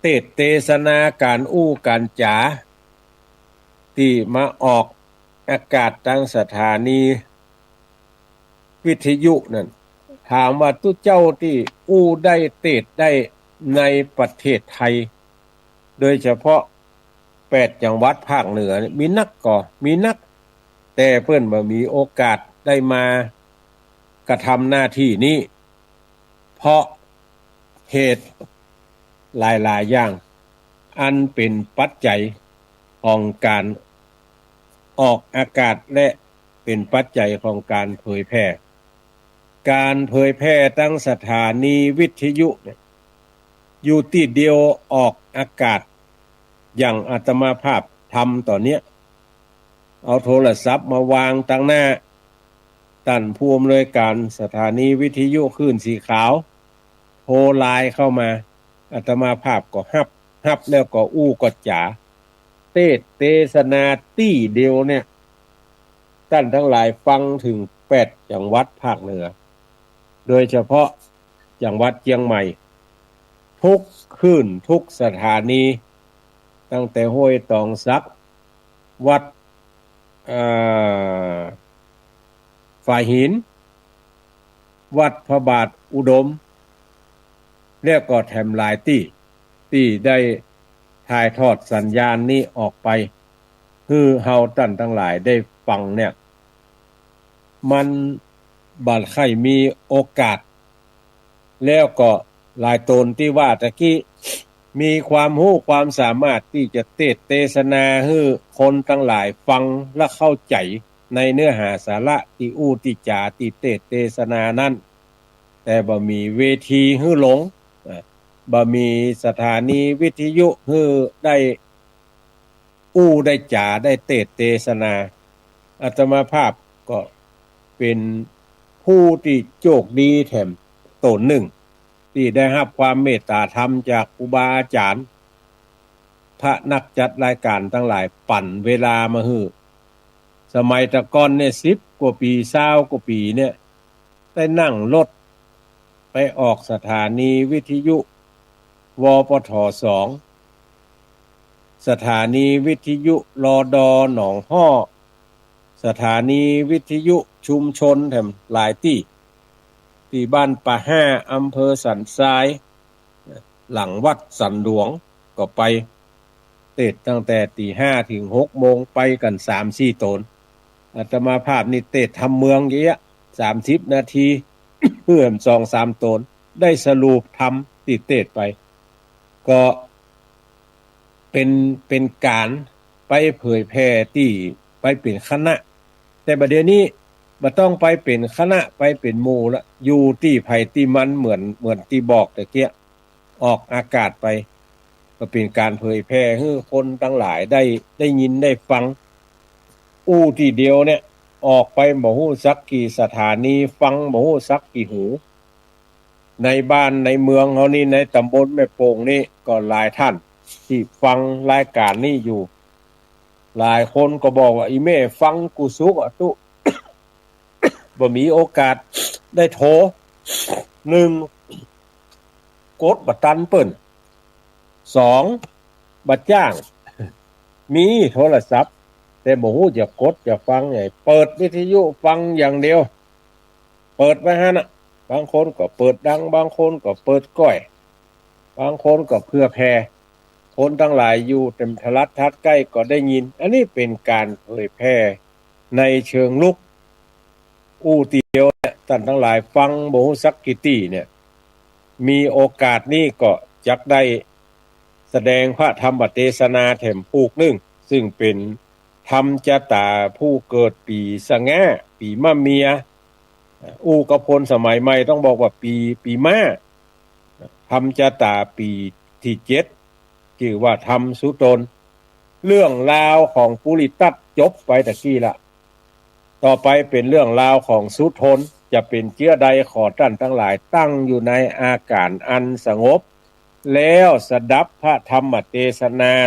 เตศน์เตสนา ก๋านอู้ก๋านจ๋า ตี้มาออกอากาศตางสถานี วิทยุนั่น ถามว่าตุ๊เจ้าตี้อู้ได้เตศน์ได้ในประเทศไทย โดยเฉพาะแปดจังหวัดภาคเหนือนี่ มีนักก่อ มีนัก แต่เปิ้นบ่มีโอกาสได้มากระทำหน้าตี้นี้ เพราะเหตุหลายๆ อย่าง อันเป๋นปัจจัยของก๋านออกอากาศ และเป๋นปัจจัยของก๋านเผยแผ่ ก๋านเผยแผ่ตางสถานีวิทยุเนี่ย อยู่ตี้เดียวออกอากาศ อย่างอาตมาภาพทำต๋อนเนี้ย เอาโทรศัพท์มาวางตางหน้า ต้านผู้อำนวยก๋านสถานีวิทยุคลื่นสีขาว โทรไลน์เข้ามา อาตมาภาพก็ฮับ ฮับแล้วก็อู้ก็จ๋า เตสน์เตสนาตี้เดียวเนี่ย ต้านตังหลายฟังเถิงแปดจังหวัดภาคเหนือ โดยเฉพาะจังหวัดเจียงใหม่ กู้คลื่นกู้สถานี ตั้งแต่ห้วยตองสัก วัด เอ่อ ฝายหิน วัดพระบาทอุดม แล้วก็แถมหลายตี้ ตี้ได้ถ่ายทอดสัญญาณนี้ออกไป หื้อเฮาต้านตังหลายได้ฟังเนี่ย มันบ่ใค่มีโอกาส แล้วก็หลายต๋นตี้ว่าตะกี้ มีความฮู้ความสามารถตี้จะเตสน์เตสนาหื้อคนตังหลายฟังและเข้าใจ๋ในเนื้อหาสาระตี้อู้ตี้จ๋าตี้เตสน์เตสนานั้น แต่บ่มีเวทีหื้อลง อ่ะ บ่มีสถานีวิทยุหื้อได้ อู้ได้จ๋าได้เตสน์เตสนา อาตมาภาพก็เป๋นผู้ตี้โจคดีแถมต๋นนึ่ง ตี้ได้ฮับความเมตต๋าธรรมจากครูบาอาจ๋ารย์ พระนักจัดรายก๋านตังหลายปั๋นเวลามาหื้อ สมัยตะก่อนเนี่ย สิบกว่าปี๋ ซาวกว่าปี๋เนี่ย ได้นั่งรถไปออกสถานีวิทยุ วปท สอง สถานีวิทยุ รด หนองฮ้อ สถานีวิทยุชุมชนแถมหลายตี้ ตี้บ้านป่าห้า อำเภอสันทราย หลังวัดสันหลวง ก็ไป เตสน์ตั้งแต่ตี๋ห้าเถิงหกโมง ไปกั๋นสามสี่ต๋น อาตมาภาพนี่เตสน์ทำเมืองเยียะ สามสิบนาที เปื้อสองสามต๋น ได้สรุปธรรมตี้เตสน์ไป ก็เป๋น เป๋นก๋านไปเผยแผ่ตี้ไปเป๋นคณะ แต่บ่าเดี่ยวนี้บ่ต้องไปเป๋นคณะ ไปเป๋นหมู่ละ อยู่ตี้ใผตี้มัน เหมือน เหมือนตี้บอกตะเกียะ ออกอากาศไป ก็เป๋นก๋านเผยแผ่หื้อคนตังหลายได้ ได้ยินได้ฟัง อู้ตี้เดียวเนี่ย ออกไปบ่ฮู้สักกี่สถานี ฟังบ่ฮู้สักกี่หู ในบ้านในเมืองเฮานี่ ในต๋ำบลแม่โป่งนี่ก็หลายต้านตี้ฟังรายก๋านนี้อยู่ หลายคนก็บอกว่า อี่แม่ฟังกู้สุขอะตุ๊ บ่มีโอกาสได้โทร นึ่ง กดบ่ตันเปิ้น สอง บ่จ้าง มีโทรศัพท์ แต่บ่ฮู้จะกดจะฟังไง เปิดวิทยุฟังอย่างเดียว เปิดไว้หั้นน่ะ บางคนก็เปิดดัง บางคนก็เปิดก้อย บางคนก็เผื่อแผ่ คนตังหลายอยู่แถมโทรทัศน์ใก้ก็ได้ยิน อันนี้เป๋นก๋านเผยแผ่ในเชิงลุก อู้ตี้เดียวเนี่ย ต้านตังหลายฟังบ่ฮู้สักกี่ตี้เนี่ย มีโอกาสนี้ก็จักได้แสดงพระธรรมเตสนาแถมปูกนึ่ง ซึ่งเป๋นธรรมจาต๋าผู้เกิดปี๋สะแงา ปี๋มะเมีย อู้กับคนสมัยใหม่ต้องบอกว่าปี๋ ปี๋ม้า ธรรมจาต๋าปี๋ตี้เจ็ด จื้อว่าธรรมสุตน เรื่องราวของปุริทัตจบไปตะกี้ละ ต่อไปเป๋นเรื่องราวของสุทน จะเป๋นเจื้อใดขอต้านตังหลายตั้งอยู่ในอาก๋านอันสงบ แล้วสดับพระธรรมเตสนา